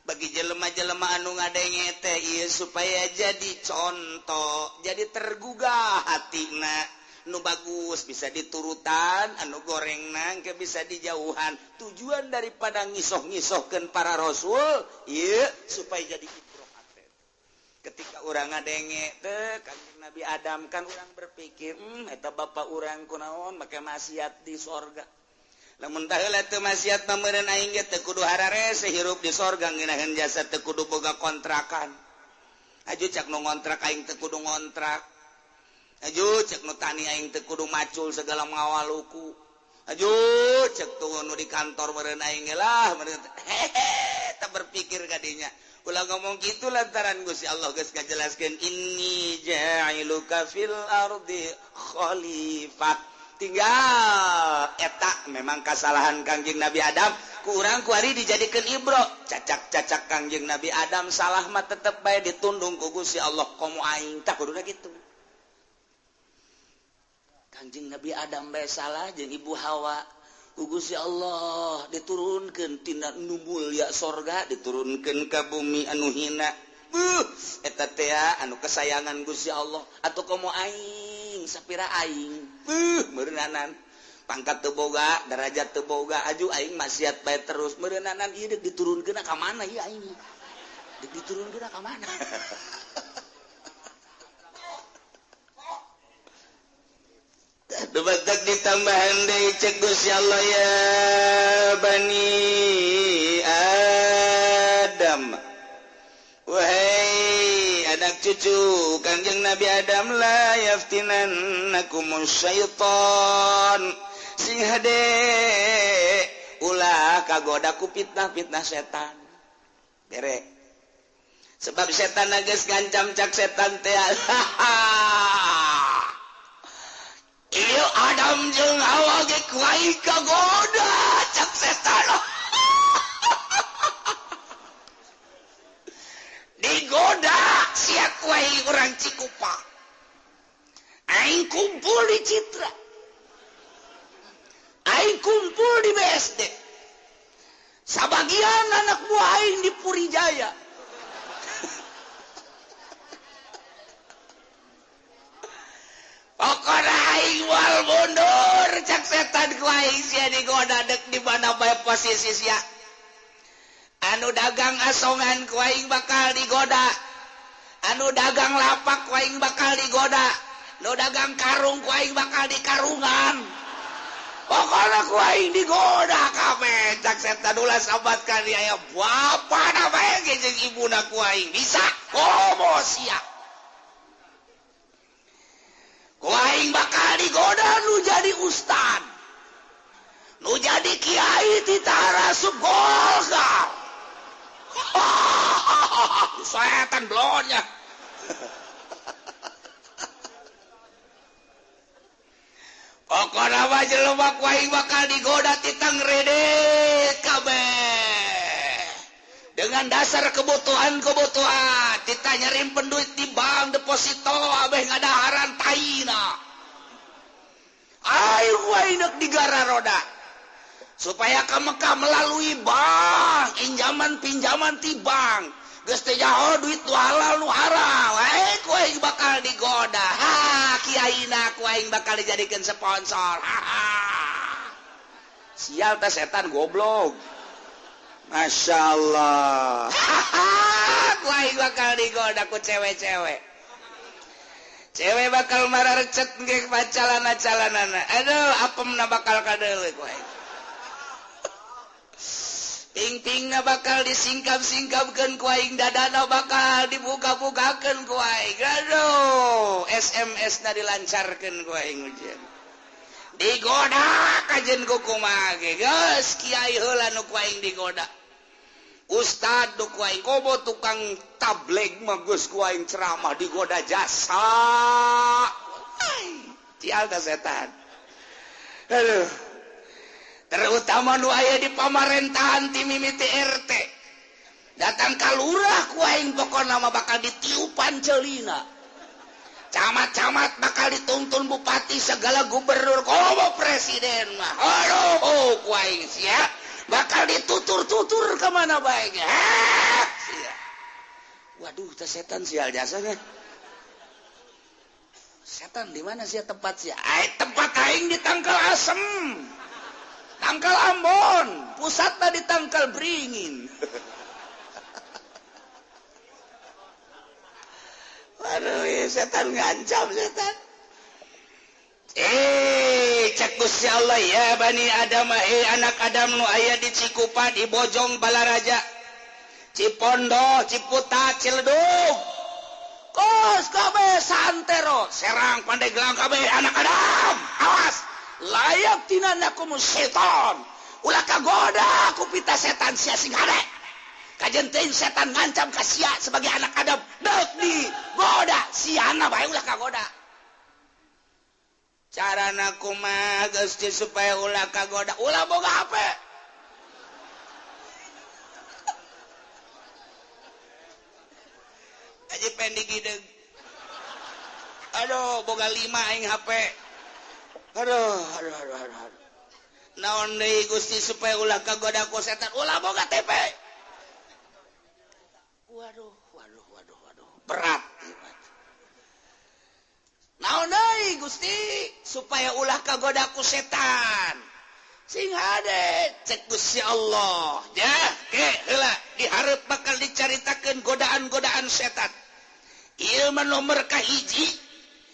bagi jelema-jelema anu ngadenge teh ieu supaya jadi contoh, jadi tergugah hatina. Nu bagus bisa diturutan, anu gorengna engke bisa dijauhan. Tujuan daripada ngisoh-ngisohkeun para rasul ieu supaya jadi ibroh hate. Ketika urang ngadenge teh Kangjeng Nabi Adam kan urang berpikir, eta bapa urang kunaon make maksiat di sorga. Lamun baheula teu maksiat mah meureun aing ge teu kudu hararese hirup di sorga ngeunaheun jasa teu kudu boga kontrakan. Aju cak nu ngontrak aing teu kudu ngontrak. Aju cek nu tani aing teu kudu macul segala ngawaluku. Aju cek tuh nu di kantor meureun aing ge lah meureun hehe teu berpikir kadinya. Ulah ngomong gitu lantaran Gusti Allah geus ngajelaskeun inni ja'iluka fil ardi khalifah. Tinggal eta memang kasalahan Kangjeng Nabi Adam ku urang kuari dijadikeun ibro. Cacak-cacak Kangjeng Nabi Adam salah mah tetep bae ditundung ku Gusti Allah komo aing tah kuduna kitu. Kangjeng Nabi Adam bae salah jeung Ibu Hawa. Ku Gusti Allah diturunkeun tina nu mulya sorga diturunkeun ka bumi anu hina. Buh, eta teh anu kesayangan Gusti Allah atuh komo aing sapira aing. Buh, meureunnanan pangkat teu boga, derajat teu boga, aju aing maksiat bae terus meureunnanan ieu deuk diturunkeun ka mana ieu aing? Deuk diturunkeun ka mana? Dubatak ditambahan deui cek Gusti Allah ya Bani Adam. Wahai anak cucu Kanjeng Nabi Adam la yaftinannakumus syaitan. Sing hade ulah kagoda ku fitnah-fitnah setan. Bere. Sebab setan geus ngancam cak setan teh. Ieu Adam jeung Hawa ge ku aing kagoda cak setan. Digoda sia ku aing urang Cikupa. Aing kumpul di Citra. Aing kumpul di BSD. Sabagian anak buah aing di Purijaya. Pokona aing moal mundur cak setan ku aing sia digoda deuk di mana bae posisi sia. Anu dagang asongan ku aing bakal digoda. Anu dagang lapak ku aing bakal digoda. Nu dagang karung ku aing bakal dikarungan. Pokona ku aing digoda kabeh cak setan ulah sabat ka aya bapana bae jeung ibuna ku aing bisa komo sia. Ku aing bakal digoda nu jadi ustad. Nu jadi kiai ti tarasup Golkar. Setan blonnya. Pokona mah jelema ku aing bakal digoda ti tangredet kabeh. Dengan dasar kebutuhan-kebutuhan, kita nyerimpen duit di bank deposito abeh ngadaharan taina. Ayo ku aing deuk digara roda. Supaya ka Mekah melalui bank, injaman pinjaman ti bank. Geus teh jaho duit nu halal nu haram. Ku aing bakal digoda. Ha, kiaina ku aing bakal dijadikeun sponsor. Ha, ha. Sial teh setan goblok. Masya Allah. Ku aing bakal digoda ku cewek-cewek. Cewek bakal mararecet ge pacalana-calanana. Aduh, apemna bakal kadeuleu ku aing. Ping-pingna bakal disingkap-singkapkeun ku aing, dadana bakal dibuka-bukakeun ku aing. Aduh, SMS-na dilancarkeun ku aing ujian. Digoda kajen ku kumaha ge. Geus kiai heula nu ku aing digoda. Ustad nu ku aing komo tukang tabligh mah geus ku aing ceramah digoda jasa. Cial teh setan. Aduh. Terutama nu aya di pamarentahan ti mimiti RT. Datang ka lurah ku aing pokona mah bakal ditiupan celina. Camat-camat bakal dituntun bupati segala gubernur komo presiden mah. Aduh, ku aing sia bakal ditutur-tutur ka mana bae ge. Sia. Waduh, teh setan sial jasanya. Setan di mana sia tempat sia? Ai tempat aing di Tangkal Asem. Tangkal Ambon, pusatna di Tangkal Beringin. Waduh, setan ngancam setan. Cek Gusti Allah ya Bani Adam, anak Adam nu aya di Cikupa, di Bojong, Balaraja, Cipondo, Ciputat, Ciledug, kos kabeh santero, Serang, Pandeglang kabeh anak Adam. Awas, layak tinanakum setan. Ulah kagoda ku pita setan sia sing hade. Kajenteun setan ngancam ka sia sebagai anak Adam. Deuk di goda siana bae ulah kagoda. Carana kumaha geus supaya ulah kagoda? Ulah boga HP. Aja pendik hideung. Aduh, boga 5 aing HP. Aduh, aduh, aduh, aduh. Naon deui Gusti supaya ulah kagoda ku setan? Ulah boga TV. Waduh, waduh, waduh, waduh, berat. Naon deui Gusti supaya ulah kagoda ku setan? Sing hade, cek Gusti Allah. Ya, ke heula dihareup bakal dicaritakeun godaan-godaan setan. Ieu mah nomor kahiji.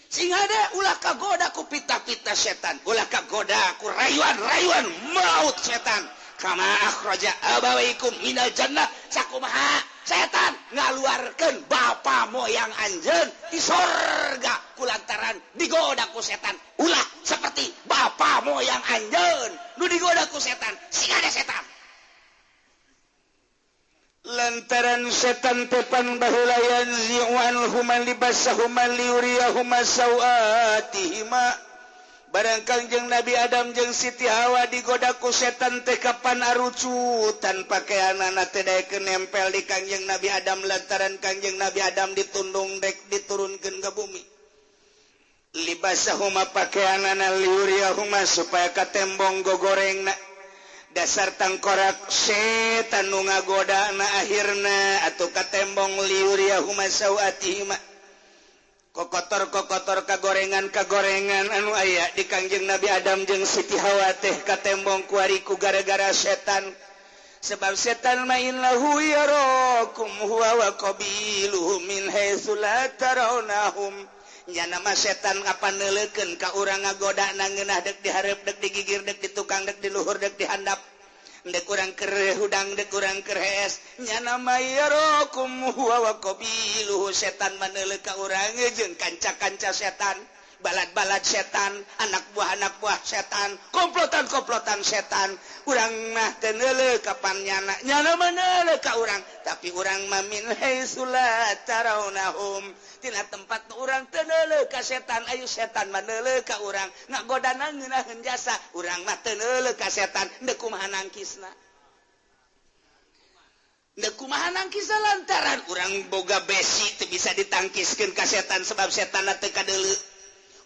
Sing hade, ulah kagoda ku pita-pita setan, ulah kagoda ku rayuan-rayuan maut setan. Kama akhraja abawaikum minal jannah, sakumaha setan ngaluarkeun bapa moyang anjeun di sorga kulantaran digoda ku setan. Ulah seperti bapa moyang anjeun nu digoda ku setan. Sing hade setan. Lantaran setan tepan baheula yanzi'u anhuma libasahuma liyuriyahuma sawatihima. Barang Kangjeng Nabi Adam jeung Siti Hawa digoda ku setan teh kapan arucutan pakaianana teh daekeun nempel di Kangjeng Nabi Adam, lantaran Kangjeng Nabi Adam ditundung dek diturunkeun ke bumi. Libasahuma pakaianana liyuriyahuma supaya katembong gogorengna. Dasar tangkorak setan nu ngagodana akhirna atuh katembong liyuriyahuma sawatihima. Kokotor-kokotor kagorengan-kagorengan anu aya di Kangjeng Nabi Adam jeung Siti Hawa teh katembong kuari ku gara-gara setan. Sebab setan main lahu yarakum huwa wa qabiluhu min haitsu la tarawnahum. Nya nama setan apa neuleukeun ka urang ngagodana ngeunah deuk dihareup, deuk digigir, deuk ditukang, deuk diluhur, deuk dihandap, dek urang keur hudang, dek urang keur hees. Nya nama yarakum huwa wa qabiluhu, setan maneuleuh ka urang jeung kanca-kanca setan, balad-balad setan, anak buah-anak buah setan, komplotan-komplotan setan. Urang mah teu neuleuh kapan nyana, nyana maneuleuh ka urang, tapi urang mah min haitsu la tarawnahum, tina tempat urang teu neuleuh ka setan, ayu setan maneuleuh ka urang, ngagodana ngeunaheun jasa, urang mah teu neuleuh ka setan, deuk kumaha nangkisna? Deuk kumaha nangkisna lantaran urang boga besi teu bisa ditangkiskeun ka setan sebab setanna teu kadeuleu.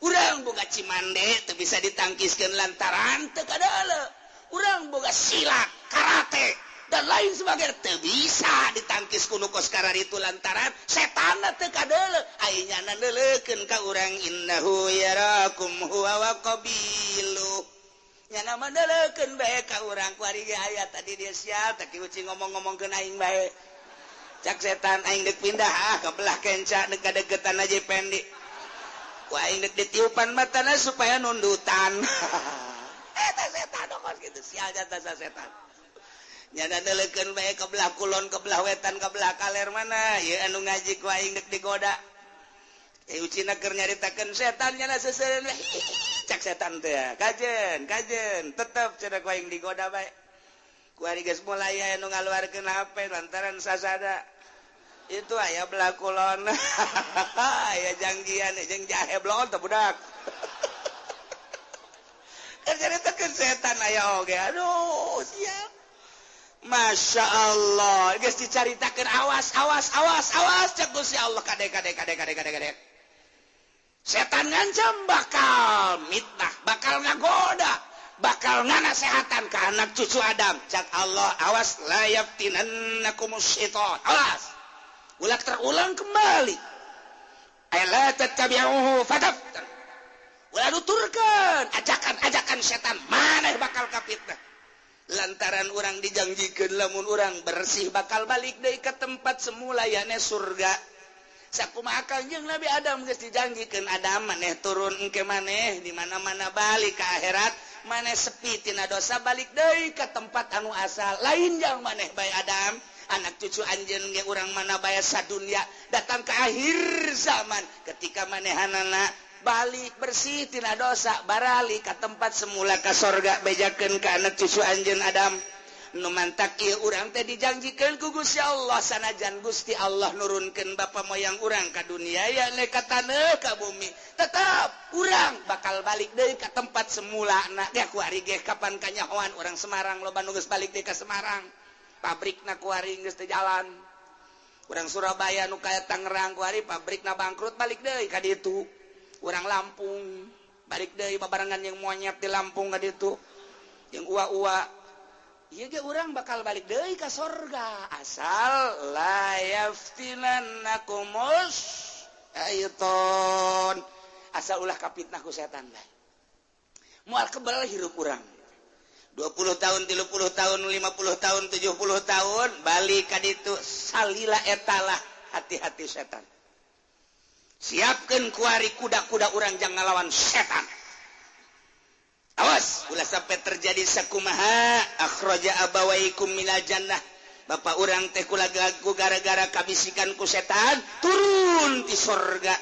Urang boga cimande teu bisa ditangkiskeun lantaran teu kadeuleu. Urang boga silat, karate dan lain sebagainya teu bisa ditangkis ku nu kos kararitu lantaran setanna teu kadeuleu. Ai nyana neuleukeun ka urang innahu yarakum huwa wa qabilu. Nyana mah neuleukeun bae ka urang kuari ge aya tadi dia sial teh ucing ngomong-ngomongkeun aing bae. Cak setan aing deuk pindah ah ka belah kenca deuk kadeukeutan aja pendi. Ku aing deuk ditiupan matana supaya nundutan. Eta setan kos kitu sial jata setan. Nyana neuleukeun bae ka belah kulon, ka belah wetan, ka belah kaler mana ieu anu ngaji ku aing deuk digoda. Ucina keur nyaritakeun setan nyana seseureun cak setan teh kajen, kajen tetep cenah ku aing digoda bae. Ku ari geus mulai aya nu ngaluarkeun HP lantaran sasada. Itu aya belah kulon. Aya janggian jeung jahe blon teh budak. Keur nyaritakeun setan aya oge. Aduh, siap. Masya Allah, geus dicaritakeun awas, awas, awas, awas cek Gusti Allah kade kade kade kade kade kade. Setan ngancam bakal mitnah, bakal ngagoda, bakal nganasehatan ke anak cucu Adam. Cak Allah, awas la yaftinannakumus syaitan. Awas. Ulah terulang kembali. Ay la tattabi'uhu fataftan. Ulah nuturkeun ajakan-ajakan setan maneh bakal kafitnah. Lantaran urang dijanjikeun lamun urang bersih bakal balik deui ka tempat semula yane surga. Sakumaha Kangjeng Nabi Adam geus dijanjikeun Adam maneh turun engke maneh di mana-mana balik ka akhirat, maneh sepi tina dosa balik deui ka tempat anu asal. Lain jang maneh bae Adam, anak cucu anjeun ge urang mana bae sadunya datang ke akhir zaman ketika manehanana balik bersih tina dosa barali ka tempat semula ka sorga, bejakeun ka anak cucu anjeun Adam. Nu mantak ieu urang teh dijanjikeun ku Gusti Allah, sanajan Gusti Allah nurunkeun bapa moyang urang ka dunia ya ka taneuh ka bumi, tetap urang bakal balik deui ka tempat semula. Na ge kuari ge kapan kanyahoan urang Semarang loba nu geus balik deui ka Semarang, pabrikna kuari geus teu jalan. Urang Surabaya nu kaya Tangerang kuari pabrikna bangkrut balik deui ka ditu. Urang Lampung balik deui babarengan yang monyet di Lampung ka ditu. Jeung uwa-uwa ieu ge urang bakal balik deui ka sorga asal la yaftinannakumus syaiton, asal ulah kapitnah ku setan bae. Moal kebal hirup urang 20 tahun, 30 tahun, 50 tahun, 70 tahun balik ka ditu salila etalah hati-hati setan. Siapkeun kuari kuda-kuda urang jang ngalawan setan. Awas ulah sampai terjadi sakumaha akhraja abawaikum minal jannah. Bapak urang teh ku gara-gara kabisikan ku setan turun ti sorga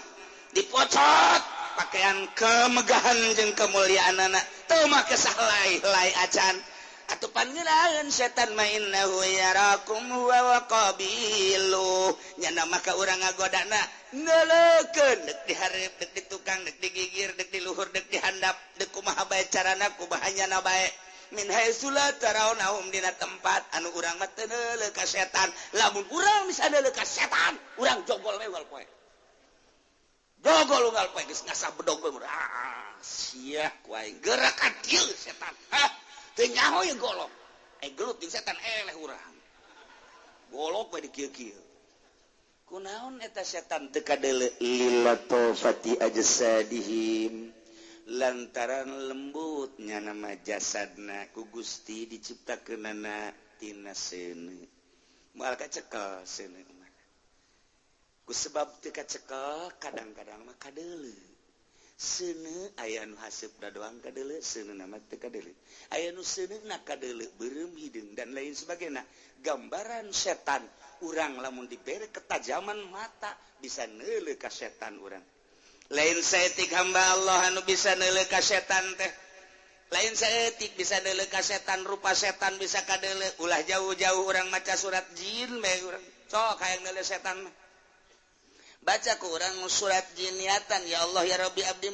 dipocot pakaian kemegahan jeung kemuliaanana teu make sahlai-lai acan atuh pangeuraeun setan mah innahu yarakum huwa wa qabilu nyana maka urang ngagodana neuleukeun deuk dihareup deuk di tukang deuk digigir deuk di luhur deuk dihandap deuk kumaha bae carana kumaha nyana bae min haitsu la tarawnahum dina tempat anu urang mah teu neuleuh ka setan. Lamun urang bisa neuleuh ka setan urang jogol we unggal poe, jogol unggal poe geus ngasah bedog we ah sia ku aing gerak ka dieu setan hah teu nyaho ye golok gelut jeung setan eleh urang golok we di kieu-kieu. Kunaon eta setan teu kadeuleu lilatofati ajsadihim lantaran lembutnya nama jasadna ku Gusti diciptakeunana tina seuneu moal kacekel seuneu mah ku sebab teu kacekel kadang-kadang mah kadeuleu seuneu aya nu haseupna doang kadeuleu seuneu mah teu kadeuleu aya nu seuneuna kadeuleu beureum hideung dan lain sebagainya. Gambaran setan urang lamun dibere ketajaman mata bisa neuleuh ka setan urang. Lain saeutik hamba Allah anu bisa neuleuh ka setan teh, lain saeutik bisa neuleuh ka setan, rupa setan bisa kadeuleuh. Ulah jauh-jauh urang maca surat jin bae urang sok hayang neuleuh setan mah. Baca ku urang surat jin niatan ya Allah ya Rabbi abdi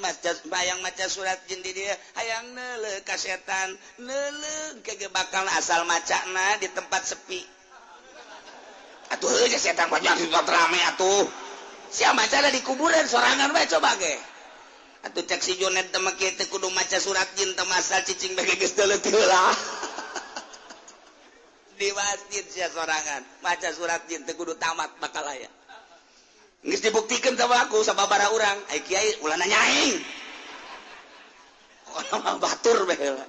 hayang maca surat jin di dieu hayang neuleuh ka setan neuleuh ke bakal asal macana di tempat sepi. Atuh heuh setan banyak di tempat rame atuh. Sia maca di kuburan sorangan bae coba ge. Atuh cek si Jonet teh mah kieu teh kudu maca surat jin teh masal cicing bae geus deuleuh heula. Di masjid sia sorangan maca surat jin teh kudu tamat bakal aya. Geus dibuktikeun sama aku sababaraha urang, ai kiai ulah nanya aing. Orang mah batur bae heula.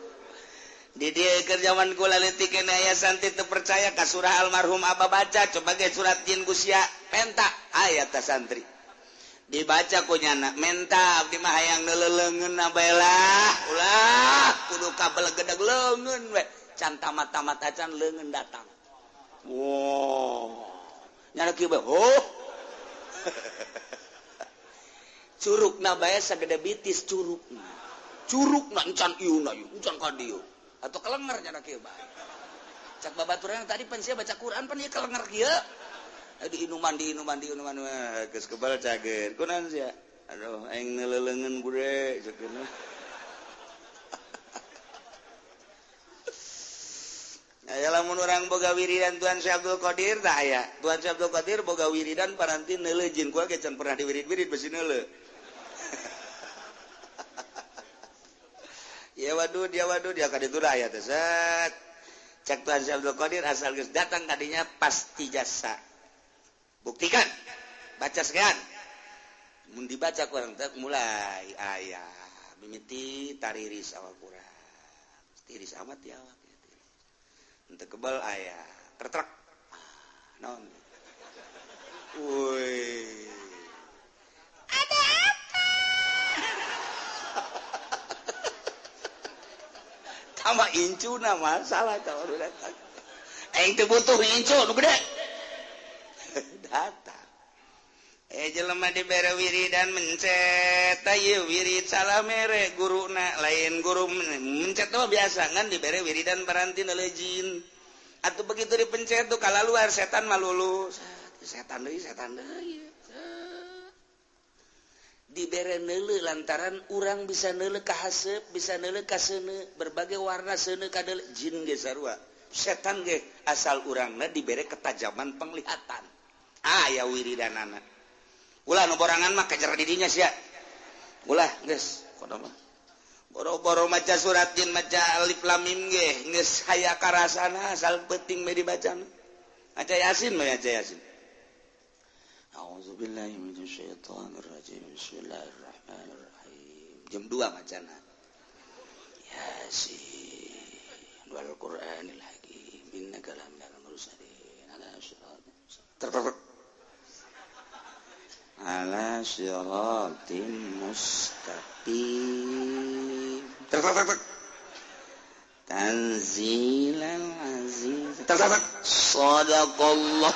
Di dieu keur zaman kula leutik keneh aya santri teu percaya ka surah almarhum abah baca coba ge surat jin ku sia penta aya tah santri. Dibaca ku nyana menta abdi mah hayang neuleuleungeun bae lah ulah kudu kabelegedeg leungeun we can tamat-tamat acan leungeun datang. Wow. Nyana kieu bae oh. Curugna bae sagede bitis curugna. Curugna encan ieu na ieu encan ka dieu. Atau kelenger nyana kieu bae. Cak babaturan tadi pan sia baca Quran pan ieu kelenger kieu. Diinuman diinuman diinuman geus kebal cager. Kunaon sia? Aduh aing neuleuleungeun bude ceukna. Aya lamun urang boga wiridan Tuan Syekh Abdul Qadir tah aya. Tuan Syekh Abdul Qadir boga wiridan paranti neuleuh jin ku ge can pernah diwirid-wirid besi neuleuh. Ya wadud ya ka ditu aya teh set. Cak Tuan Syekh Abdul Qadir asal geus datang kadinya pasti jasa. Buktikan. Baca sekian. Mun dibaca ku urang teh mulai aya mimiti tariris awak urang. Tiris amat ya awak. Untuk kebal aya tertrek non. Woi. Ada apa? Tambah incuna masalah tah datang. Aing teu butuh incu nu gede. Datang. Jelema dibere wiridan mencet ieu wirid salah mere guruna lain guru mencet mah biasa ngan dibere wiridan paranti neuleuh jin. Atuh begitu dipencet tuh kalaluar setan mah lulus. Setan deui setan deui. Dibere neuleuh lantaran urang bisa neuleuh ka haseup, bisa neuleuh ka seuneu, berbagai warna seuneu kadeuleuh jin ge sarua. Setan ge asal urangna dibere ketajaman penglihatan. Aya wiridanana. Ulah nu borangan mah kejar di dinya sia. Ulah geus kono mah. Boro-boro maca surat jin, maca alif lam mim ge geus haya karasana asal penting mah dibaca. Maca Yasin mah maca Yasin. A'udzubillahi minasyaitonirrajim. Bismillahirrahmanirrahim. Jam 2 macana. Yasin wal Qur'anil Hakim innaka laminal mursalin ala siratin ala siratin mustaqim. Tanzilal aziz. Sadaqallah.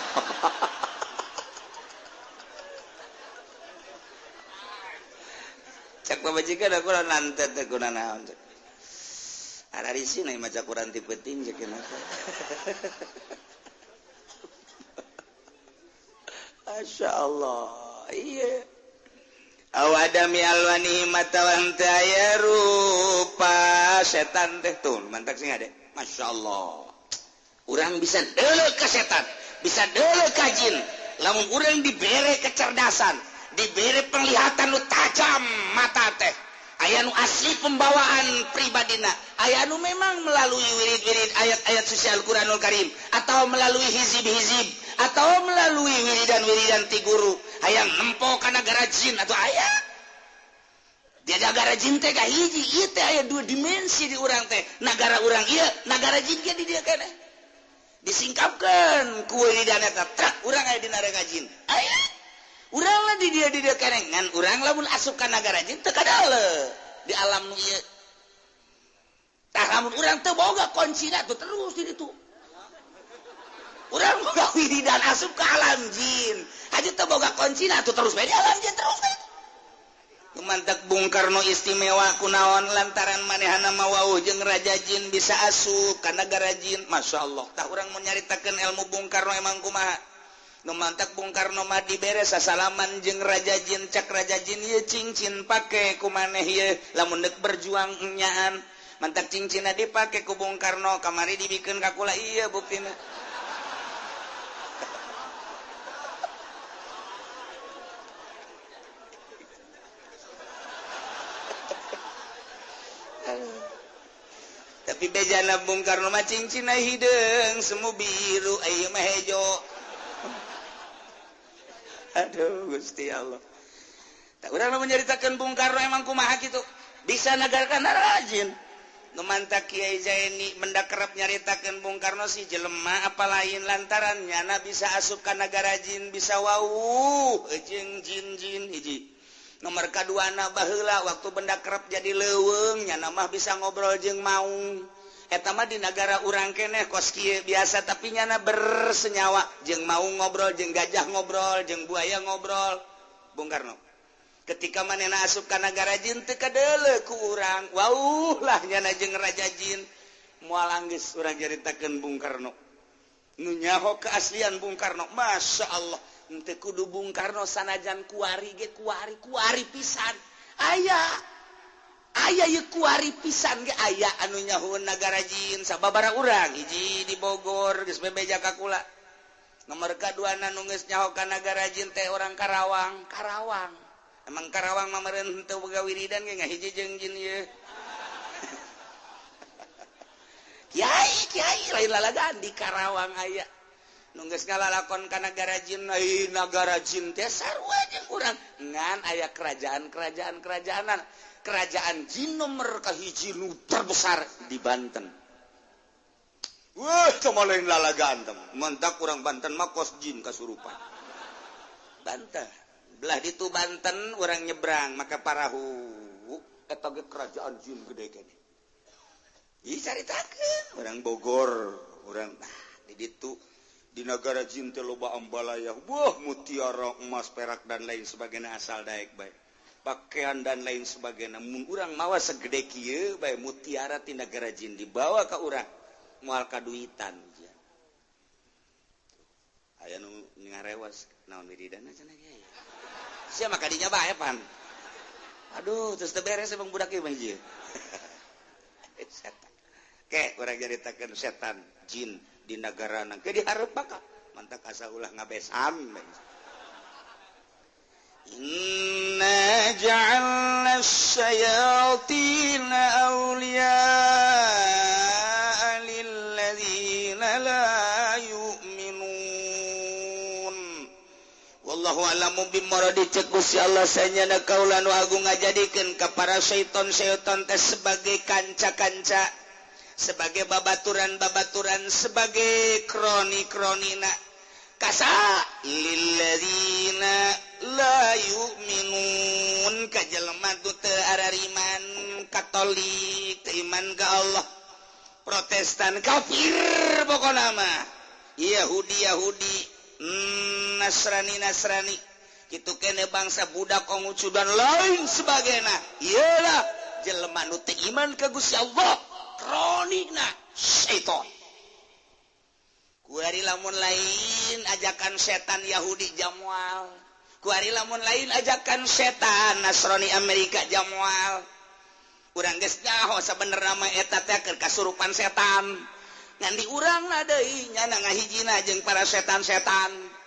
Cak pamajikan aku lantet teh kuna naon. Ararisi na maca Quran ti peuting cek kenapa. Masya Allah. Iya. Awadami alwani matawan teh aya rupa setan teh tuh mantak sing ade. Masya Allah. Urang bisa deuleu ka setan, bisa deuleu ka jin. Lamun urang dibere kecerdasan, dibere penglihatan nu tajam mata teh. Aya nu asli pembawaan pribadina, aya nu memang melalui wirid-wirid ayat-ayat suci Al-Qur'anul Karim atau melalui hizib-hizib atau melalui wiridan-wiridan ti guru hayang nempo ka nagara jin atau aya dia nagara jin teh kahiji ieu teh aya dua dimensi di urang teh, nagara urang ieu, nagara jin ge di dieu keneh disingkapkeun ku wiridan eta trak urang aya di nagara jin aya urang lah di dia keneh ngan urang lamun asup ka nagara jin teu kadale di alam nu ieu tah lamun urang teu boga kuncina tuh terus di ditu urang boga wiridan asup ka alam jin haji teu boga kuncina tuh terus bae di alam jin terus bae. Mantak Bung Karno istimewa kunaon lantaran manehana mah wauh jeung raja jin bisa asup ka nagara jin. Masya Allah tah urang mun nyaritakeun ilmu Bung Karno emang kumaha. Nu mantak Bung Karno mah dibere sasalaman jeung raja jin, cak raja jin ieu cincin pake ku maneh ieu lamun deuk berjuang enyaan. Mantak cincinna dipake ku Bung Karno kamari dibikeun ka kula ieu buktina. Tapi bejana Bung Karno mah cincinna hideung semu biru ieu mah hejo. Aduh Gusti Allah. Tak urang lamun nyaritakeun Bung Karno emang kumaha kitu? Bisa nagarkan rajin. Nu mantak Kiai Zaini mendak kerep nyaritakeun Bung Karno si jelema apa lain lantaran nyana bisa asup ka nagara jin bisa wauh jeung jin-jin hiji. Nomor kaduana baheula waktu benda kerep jadi leuweung nyana mah bisa ngobrol jeung maung. Eta mah di nagara urang keneh kos kieu biasa tapi nyana bersenyawa jeung maung ngobrol jeung gajah ngobrol jeung buaya ngobrol. Bung Karno ketika manehna asup ka nagara jin teu kadeuleu ku urang wauh lah nyana jeung raja jin moal anggeus urang nyaritakeun Bung Karno nu nyaho keaslian Bung Karno. Masya Allah henteu kudu Bung Karno sanajan kuari ge kuari kuari pisan aya aya ieu kuari pisan ge aya anu nyahoeun nagara jin sababaraha urang hiji di Bogor geus bebeja ka kula. Nomor kaduana nu geus nyaho ka nagara jin teh orang Karawang. Karawang emang Karawang mah meureun henteu boga wiridan ge ngahiji jeung jin ieu. Kiai kiai lain lalagaan di Karawang aya nu geus ngalalakon ka nagara jin, ai nagara jin teh sarua jeung urang ngan aya kerajaan-kerajaan kerajaanan. Kerajaan jin nomor kahiji nu terbesar di Banten. Wah, cuma lain lalagaan teh. Mentak urang Banten mah kos jin kasurupan. Banten. Belah ditu Banten urang nyebrang maka parahu eta ge kerajaan jin gede keneh. Ih caritakeun urang Bogor, urang nah di ditu di nagara jin teh loba ambalaya, wah mutiara, emas, perak dan lain sebagainya asal daek bae. Pakaian dan lain sebagainya. Mun urang mawa segede kieu bae mutiara ti nagara jin dibawa ka urang moal kaduitan. Aya nu ngarewas naon wiridana cenah kiai. Sia mah kadinya bae pan. Aduh, terus teu beres emang budak ieu mah ieu. Setan. Ke urang nyaritakeun setan jin di nagarana ke dihareup maka mantak asa ulah ngabesan. Inna ja'alna syayatina awliya'a lilladzina la yu'minun. Wallahu a'lamu bimuradi. Cek Gusti Allah sanyana kaula nu agung ngajadikeun ka para syaiton-syaiton teh sebagai kanca-kanca, sebagai babaturan-babaturan, sebagai kroni-kronina kasa lilladzina la yu'minun, ka jelema nu teu arariman, Katolik teu iman ka Allah, Protestan kafir, pokona mah Yahudi Yahudi, Nasrani Nasrani, kitu kene bangsa budak Konghucu dan lain sebagainya, iyalah jelema nu teu iman ka Gusti Allah, kronina syaiton. Kuari lamun lain ajakan setan Yahudi jamual, kuari lamun lain ajakan setan Nasrani Amerika jamual. Urang geus nyaho sabenerna mah eta teh keur kasurupan setan, ngan di urang na deui nyana ngahijina jeung para setan-setan.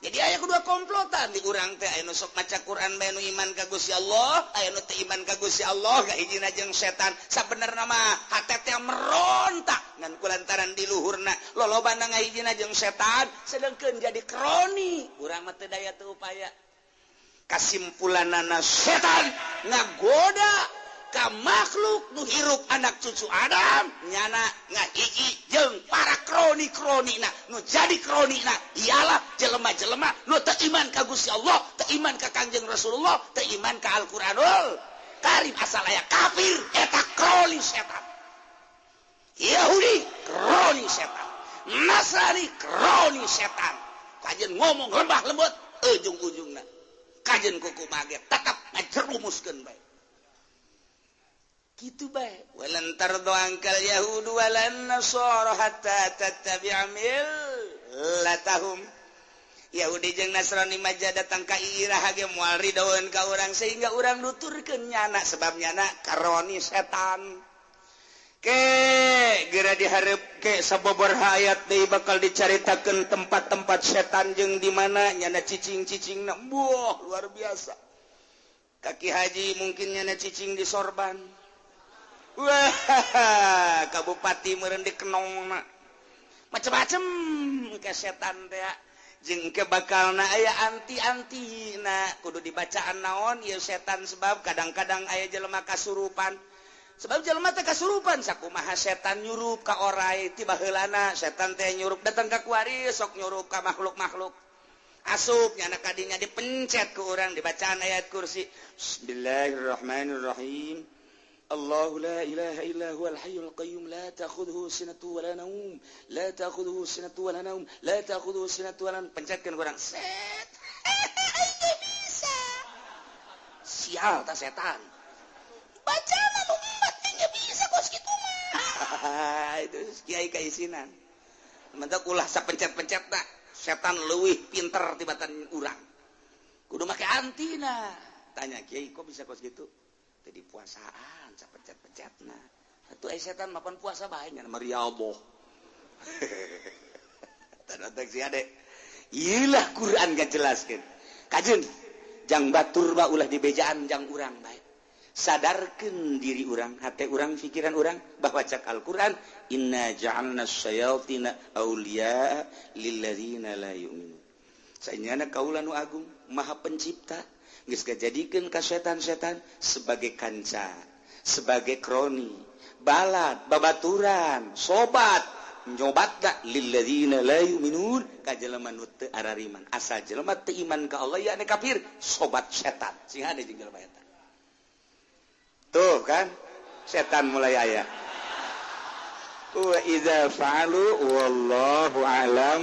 Jadi aya kedua komplotan di urang teh, aya nu sok maca Quran bae nu iman ka Gusti Allah, aya nu teu iman ka Gusti Allah, ngahijina jeung setan. Sabenerna mah hate teh merontak, ngan kulantaran di luhurna lolobana ngahijina jeung setan, sedengkeun jadi kroni urang mah teu daya teu upaya. Kasimpulanana setan ngagoda ka makhluk nu hirup anak cucu Adam, nyana ngahiji jeung para kroni-kronina. Nu jadi kronina ialah jelema-jelema nu teu iman ka Gusti Allah, teu iman ka Kangjeng Rasulullah, teu iman ka Al-Qur'anul Karim, asal aya kafir eta kroni setan. Yahudi kroni setan, Nasrani kroni setan. Kajen ngomong lembah lembut ujung-ujungna kajen kuku mage tetap ngajerumuskeun bae. Gitu bae. Walan tardu angkal yahudu walan nasara hatta tattabi'a millatahum. Yahudi jeung Nasrani maja datang ka iraha ge moal ridoeun ka urang sehingga urang nuturkeun nyana, sebab nyana karoni setan. Ke geura dihareup ke sababaraha ayat deui bakal dicaritakeun tempat-tempat setan jeung di mana nyana cicing-cicingna. Buah, luar biasa. Kaki haji mungkin nyana cicing di sorban. Wah, kabupati meureun di kenongna. Macem-macem ke setan teh jeung ke bakalna aya anti-anti na kudu dibacaan naon ieu setan, sebab kadang-kadang aya jelema kasurupan. Sebab jelema teh kasurupan sakumaha setan nyurup ka orai ti baheulana, setan teh nyurup datang ka kuari sok nyurup ka makhluk-makhluk. Asup nyana kadinya dipencet ku urang dibacaan ayat kursi. Bismillahirrahmanirrahim. الله لا إله إلا هو الحي القيوم لا تأخذه سنة ولا نوم لا تأخذه سنة ولا نوم لا تأخذه سنة ولا نوم. Pencetkan kurang set. Ayo bisa. Sial ta setan. Bacaan anu umat nya bisa kos kitu mah. Itu kiai kaisinan. Mantap ulah sapencet-pencet ta. Setan leuwih pinter tibatan urang. Kudu make antina. Tanya kiai kok bisa kos gitu? Tadi puasaan sapencet-pencetna. Atuh aya setan mapan puasa bae nya mariaboh. Tanda si ade. Iyalah Quran ngajelaskeun. Kajeun jang batur mah ulah dibejaan jang urang bae. Sadarkeun diri urang, hate urang, pikiran urang bahwa cak Al-Qur'an inna ja'alna syayatina awliya lilladzina la yu'minun. Sanyana kaula nu agung, Maha Pencipta, geus ngajadikeun ka setan-setan sebagai kanca, sebagai kroni, balad, babaturan, sobat, nyobatna lilladzina la yu'minun ka jelema nu teu arariman. Asal jelema teu iman ka Allah ya kafir, sobat setan. Sing hade jeung jelema eta. Tuh kan, setan mulai aya. Wa idza fa'alu wallahu a'lam.